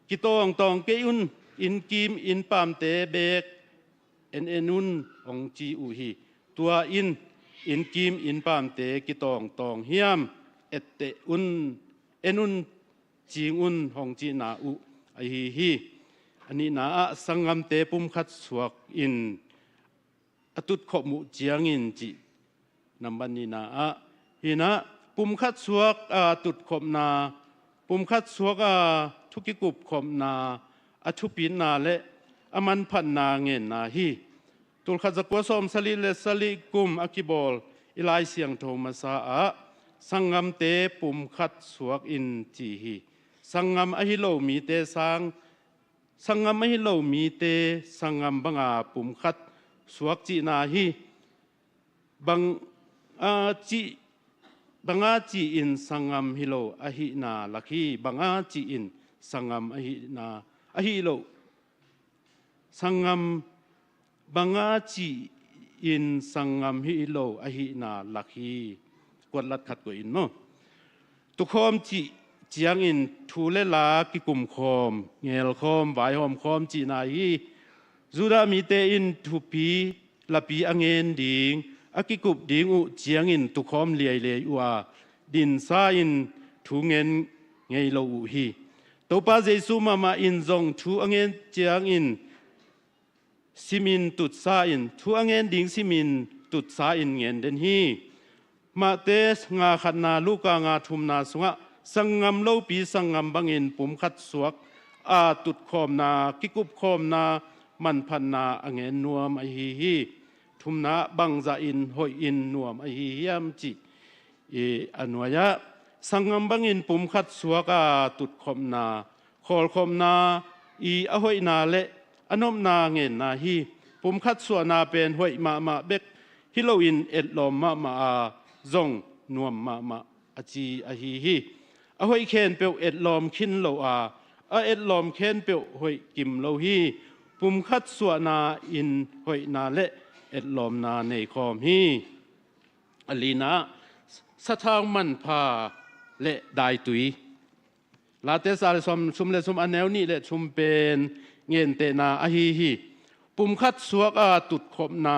kitawngtawng kei un innkim innpamte beek en en un hong ci uh hi. Tua in innkim innpamte kitawngtawng hiam etteh un en un cing un hong cihna uh ahi hi. A nihna ah sanggamte pumkhat suak in a tutkhop uh ciangin cih nambat nihna ah hinah pumkhat suak a tutkhopna pumkhat suak a thukikupkhopna a thupitna le a manphatna ngenna hi. Tulkhat zakua sawm sali le sali kum a kibawl i Lai Siangtho masa ah sanggamte pumkhat suak in ci hi. Sanggam ahi lo mite sang sanggam ahi lo mite sanggam banga pumkhat suak cihna hi. Bang a cih banga ci-in sanggam hi lo ahihna lak hi. Banga ci-in sanggam ahihna ahi lo sanggam banga ci-in sanggam hi lo ahihna lak hi. Kuatlat khat koih in maw. Tukhawm cih ciangin thu le la kikumkhawm ngelkhawm vaihawmkhawm cihna hi. Judah mite in thupi lapi a ngen ding a kikup ding uh ciangin tukhawm liailiai uh a dinsa in thu ngen ngei lo uh hi. Topa Jesu mahmah in zong thu a ngen ciangin simin tutsa in, thu a ngen ding simin tutsa in ngen den hi. Mate nga khatna, Luka nga thumna sungah sanggam lopi sanggam bangin pumkhat suak a tutkhawmna, kikupkhawmna, manphatna a ngen nuam ahi hi. Thumna bangzah in hoih in nuam ahi hiam cih i a nuai-ah sanggam bangin pumkhat suak a tutkhopna, khawlkhopna i a hoihna le a nopna ngenna hi. Pumkhat suahna pen hoih mahmah bek hi loin etlawm mahmah a zong nuam mahmah a ci ahi hi. A hoih khempeuh etlawm khin lo a, a etlawm khempeuh hoih kim lo hi. Pumkhat suahna in hoihna le etlawmna nei khawm hi. A lina, sathau manpha le daitui. Late za le sawm, sum le sum a neu nih le thum pen ngentehna ahi hi. Pumkhat suak a tutkhopna,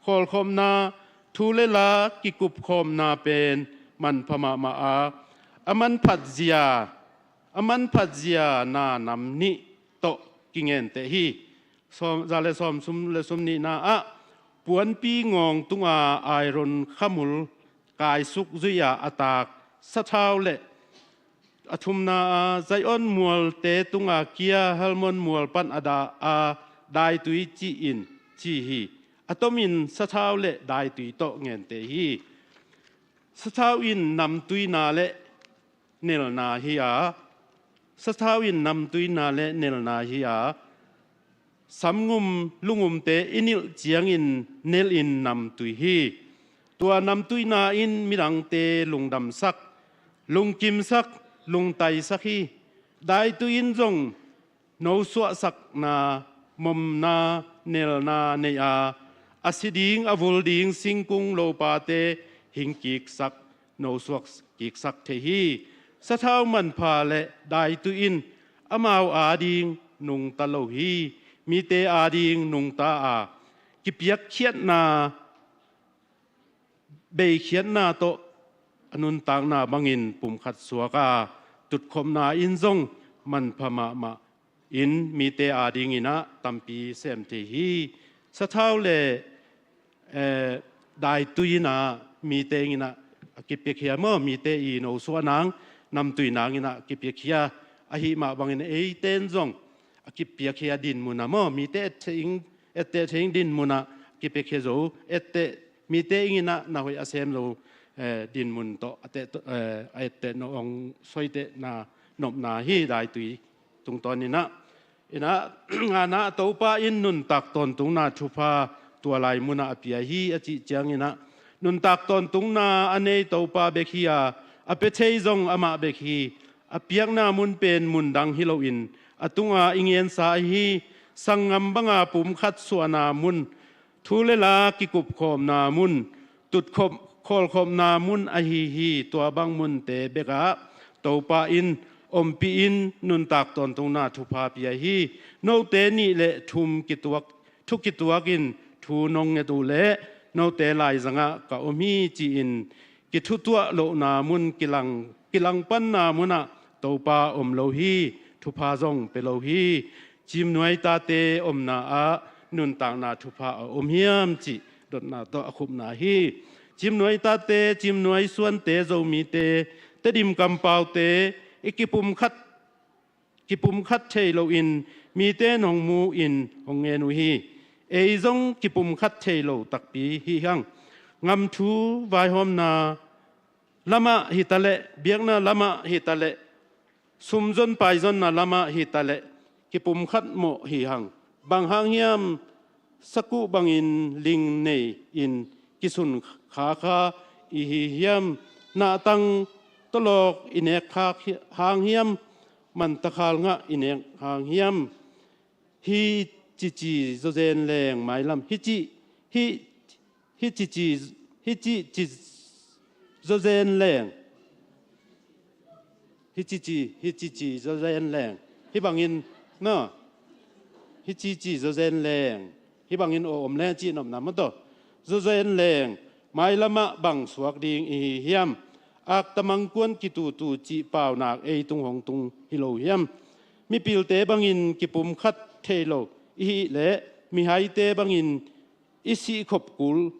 khawlkhopna, thu le la kikupkhawmna pen manpha mahmah a, a manphat zia, a manphat zia na nam nih tawh kingenteh hi. Sawm, za le sawm, sum le sum nihna ah puanpi ngawng tunga Aaron khamul kaisuk zui-a a taak sathau le a thumna a Zion mualte tunga kia Hermon mual pan a dah a daitui ci-in ci hi. A tomin sathau le daitui tawh ngenteh hi. Sathau in namtuina le nelna hi a, sathau in namtuina le nelna hi a, samngum lungumte i nilh ciangin nelin namtui hi. Tua namtuina in midangte lungdamsak, lungkimsak, lungtaisak hi. Daitui in zong nosuahsakna, momna, nelna nei a, a si ding a vul ding singkung lopate hingkiksak, nosuak kiksak thei hi. Sathau manpha le daitui in amau ading nungta lo hi. Mite ading nungta a, kipiakkhiatna, beikhiatna tawh a nuntakna bangin pumkhat suak a tutkhopna in zong manpha mahmah in mite adingin ah tampi sem thei hi. Sathau le eh, daitui in ah mite in ah a kipiakhia maw, mite i nosuah nang, namtui nang in ah kipiakhia ahi mah bangin eite in zong a kipiakhia dinmun ah maw, mite etteh thei ing, etteh thei ing dinmun ah kipiakhia zo, etteh mite in ah na hoih a sem zo, eh, dinmun tawh a teh, eh, a etteh no ong soiteh na nopna hi daitui tungtawn in ah. In ah, ngana, Topa in nuntak tawntungna thupha tua lai munah a pia hi a cih ciangin ah, nuntak tawntungna a nei Topa bek hi a, a pia thei zong amah bek hi. A piakna mun pen mun dang hi loin a tunga i ngensa ahi sanggam banga pumkhat suahna mun, thu le la kikupkhawmna mun, tutkhop, khawlkhopna mun ahi hi. Tua bang munte bekah Topa in ompih in nuntak tawntungna thupha pia hi. Note nih le thum kituak, thu kituak in thu nong nget uh leh note laizangah ka om hi ci-in kithutuah lohna mun, kilang, kilangpanna munah Topa om lo hi. Thupha zong pia lo hi. Cimnuai tate omna ah nuntakna thupha a om hiam cih dotna tawh a khupna hi. Cimnuai tate, Cimnuai suante, Zomite, Tedim kampaute i kipumkhat, kipumkhat thei loin mite in hong mu in hong ngen uh hi. Ei zong kipumkhat thei lo takpi hi hang. Ngamthu vaihawmna lamah hitaleh, biakna lamah hitaleh, sumzon paizonna lamah hitaleh, kipumkhat mawh hi hang. Bang hang hiam, sakuh bangin ling nei-in kisun khakha i hi hiam? Nahtang tawlawk i nek khak hi-, hang hiam? Mantakhal ngah i nek hang hiam? Hi cici zawzen leng mailam. Hi ci, hi, hi cici, hi cici zawzen leng. Hi cici, hi cici zawzen leng. Hi bangin, no. Hi cici zawzen leng. Hi bangin aw om leng cih nopna maw taw. Zawzen leng. Mailamah bang suak ding i hi hiam? Akta mangkuan kitutu cih paunak ei tung hong tung hi lo hiam? Mipilte bangin kipumkhat thei lo i hih leh mihaite bangin i sihkhop kul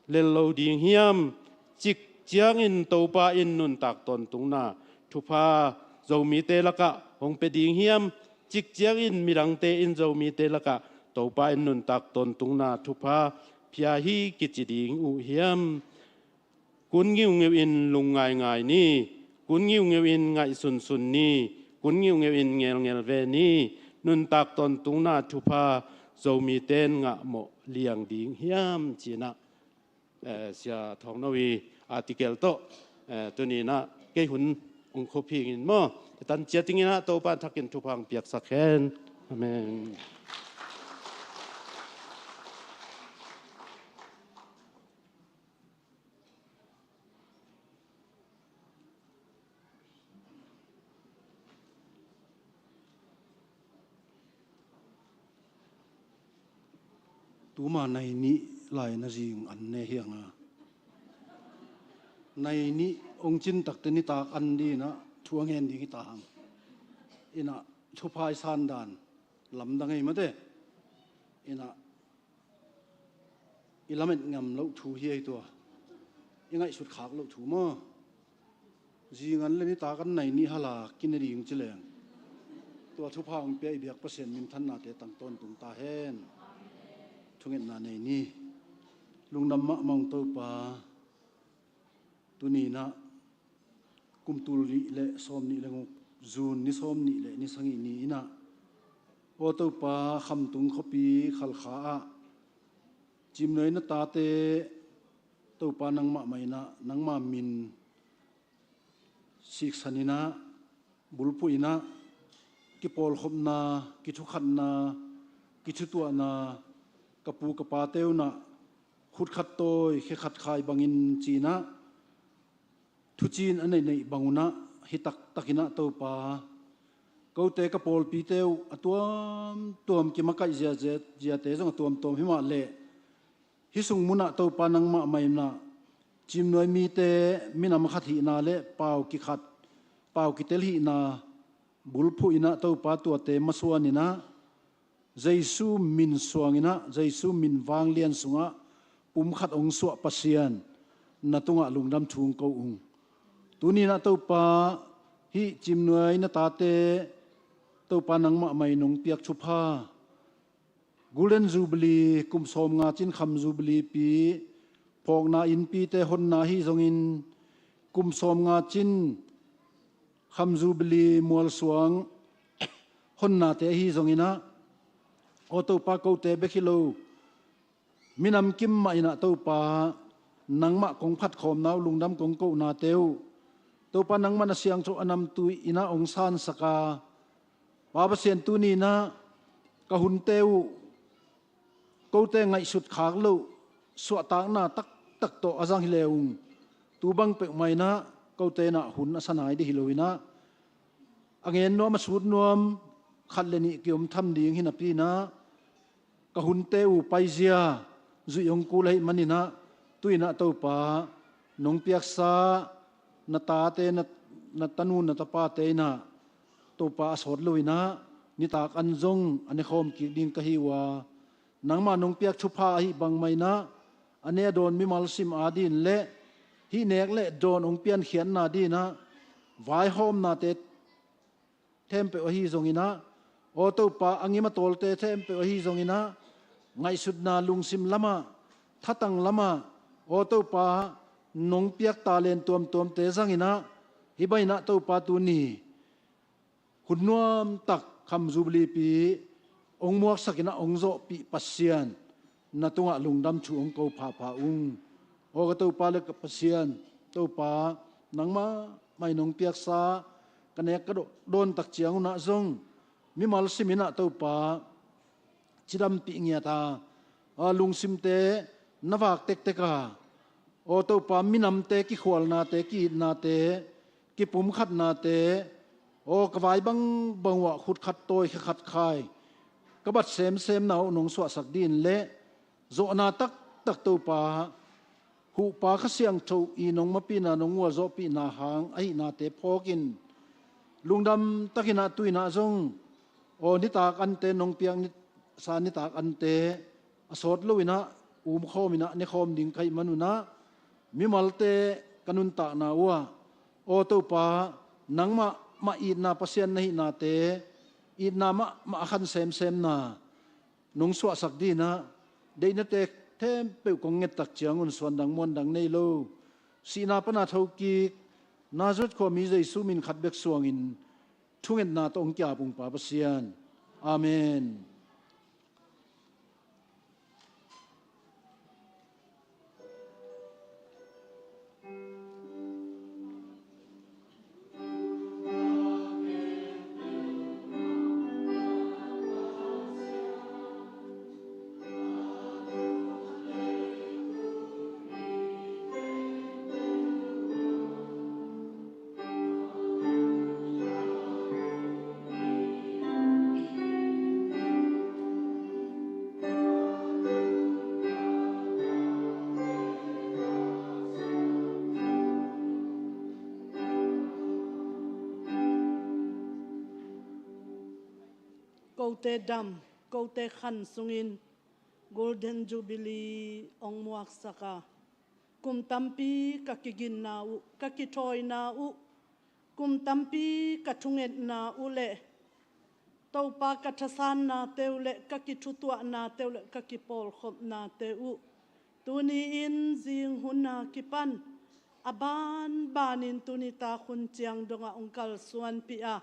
lel lo ding hiam? Cik ciangin Topa in nuntak tawntungna thupha Zomite lakah hong pia ding hiam? Cik ciangin midangte in Zomite lakah Topa in nuntak tawntungna thupha pia hi kici ding uh hiam? Kun ngiungeu in lung ngaingai ni, kun ngiungeu in ngaihsunsun ni, kun ngiungeu in ngelngel ve ni, nuntak tawntungna thupha Zomite in ngah mawh liang ding hiam, ci-in ah, eh, Sia Thawng No i article tawh, eh, tuni-in ah kei hun hong khuaphing in maw, i tan ciat dingin ah Topa in thakin thupha hong piaksak hen. Amen. Tuma nai nih lai na zing an ne hi hang a, nai nih hong cin takte nitak an dingin ah thu a ngen ding hi ta hang. Inah thupha i san dan lamdang ei mate. Inah i lamet ngam loh thu hi ei tua, i ngaihsut khak loh thu maw? Zingan le nitak an nai nih hala kine ding ci leng, tua thupha hong pia i biak Pasian minthannate tang tawntung ta hen. Thungetna nei ni. Lungdam mahmah ung Topa. Tuni-in ah kum tul nih le sawm nih le guk, June ni sawm nih le ni sagih ni-in ah, aw Topa, Khamtung khuapi Khalkha ah Cimnuai na tate Topa nangmah mah in ah, nangma min siksan in ah, bulphuh in ah, kipawlkhopna, kithukhatna, kithutuahna, ka pu ka pate un ah khut khat tawi khe khat khai bangin ci-in ah, thuci in a neihneih bang un ah, hi taktak in ah Topa, kote ka pawlpite uh a tuamtuam kimakaih zia, zia, ziate zong a tuamtuam hi mah leh, hih sung mun ah Topa nangmah mah in ah, Cimnuai mite minam khat hihna le pau kikhat, pau kitel hihna bulphuh in ah Topa tuate masuan in ah, Jesu min suang in ah, Jesu min vanglian sungah pumkhat hong suah Pasian, na tungah lungdam thu hong ko ung. Tuni-in ah Topa, hih Cimnuai na tate Topa nangmah mah in hong piak thupha, Golden Jubilee, kum sawmnga cin Kham Jubilee pi, phawkna innpite honna ahi zongin, kum sawmnga cin Kham Jubilee mualsuang honnate ahi zongin ah, aw Topa, kote bek hi lo, minam kim mah in ah Topa, nangmah kong phatkhawmna uh, lungdam kong kohnate uh, Topa, nangmah na siangtho a namtui in ah hong sansak a, Pa Pasian, tuni-in ah ka hunte uh, kote ngaihsut khak loh suahtakna taktak tawh a zang hi le ung, tu bang peuhmah in ah kote in ah hun a sa nai ding hi lo in ah, a ngen nuam a sut nuam khat le nih kiom tham ding hi napi in ah, ka hunte uh paizia zuih hong kul ahih manin ah, tu-in ah Topa, nong piaksa na tate, na, na tanu na tapate in ah Topa, a sawt lo in ah nitak an zong a nekhawm kik ding ka hi uh a, nangmah nong piak thupha ahi bangmah in ah, a ne a dawn mimal sim ading le hih nek le dawn hong piankhiatna dingin ah, vaihawmnate khempeuh ahi zongin ah, aw Topa, a ngim a tawlte khempeuh ahi zongin ah, ngaihsutna lungsim lamah, thatang lamah, aw Topa, nong piak talent tuamtuamte zangin ah, hih bangin ah Topa, tuni hun nuamtak Kham Jubilee pi hong muaksak in ah hong zawhpih Pasian, na tungah lungdam thu hong ko phapha ung. Aw ka Topa le ka Pasian, Topa, nangmah mah in hong piaksa ka nek ka dawn tak ciangun ah zong, mimal sim in ah Topa, cidampih ngiat a, a lungsimte na vak tektek a, aw Topa, minamte kikhualnate, ki-itnate, kipumkhatnate, aw ka vai bangbang uh ah khut khat tawi khe khat khai, ka bat semsemna uh nong suahsak dingin le, zawhna taktak Topa, huhpa Kha Siangtho i nong mapihna, nong gualzawhpihna hang ahihnate phawkin, lungdam takin ah tu-in ah zong, aw nitak ante nong piak ni, sa nitak ante a sawt loinah umkhawminah nekhawm ding ka hih manunah mimalte ka nuntakna uhah, aw Topa, nangmah mah itna Pasian na hihnate, itna mahmah a khan semsemna nong suahsak dinah deihnate khempeuh kong ngettak ciangun suandang muandang nei lo, sihna pana thokik Nazareth khuami Jesu min khat bek suangin thungetna tawh hong kiap ung Pa Pasian. Amen. Kote dam, kote khan sungin Golden Jubilee hong muaksak a, kum tampi ka kiginna uh, ka kithawina uh, kum tampi ka thungetna uh le Topa ka thasannate uh le ka kithutuahnate uh le ka kipawlkhopnate uh, tuni-in zing hun a kipan a banbanin tuni tak hun ciang dongah hong kalsuanpih a,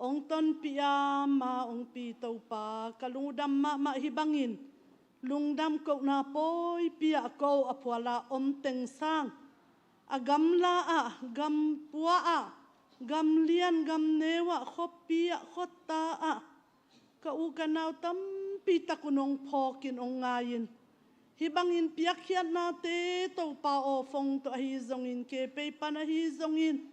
hong tonpih a, ma hong pi Topa, ka lungdam mahmah. Hih bangin lungdam kohna pawipi ah ko a phuala om teng sang, a gamla ah, gampua ah, gamlian gamneu ah, khuapi ah, khuata ah ka u ka nau tampi tak un hong phawkin hong ngai-in, hih bangin piakkhiatnate Topa aw, fong tawh ahi zongin, kepei pan ahi zongin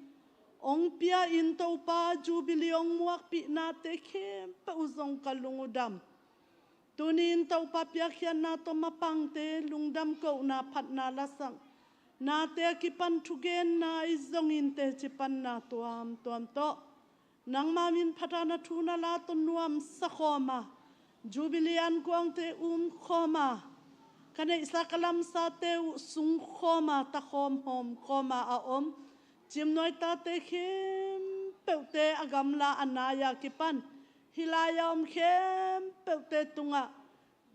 hong pia-in, Topa Jubilee hong muakpihnate khempeuh uh zong ka lung uh dam. Tuni-in Topa piakkhiatna tawh mapangte lungdam kohna, phatna, lasaknate a kipan thugenna ahi zongin teci panna tuamtuam tawh nangma min phat a, na thu na la tawh nuamsa khawm a, Jubilee ankuangte um khawm a, ka neihsa ka lamsate uh sung khawm a, takhawm hawm khawm a a om Cimnuai tate khempeuhte a gamla a nai a kipan hih lai-a om khempeuhte tungah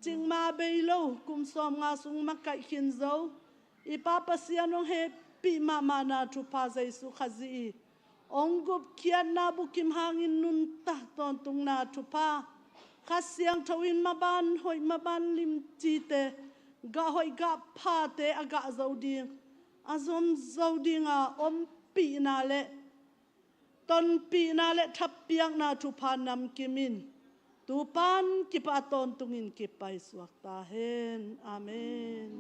cikmah bei lo, kum sawmnga sung makaih khin zo i Pa Pasian hong hehpih mahmahna thupha, Jesu Khazih i hong gupkhiatna bukim hangin nuntak tawntungna thupha, Kha Siangtho in maban hoih maban limcite, gah hoih gah phate a gah zo ding, a zom zo dinga ompihna le tonpihna le thapiakna thupha namkim in, tu pan kipah tawntungin kipaisuak ta hen. Amen.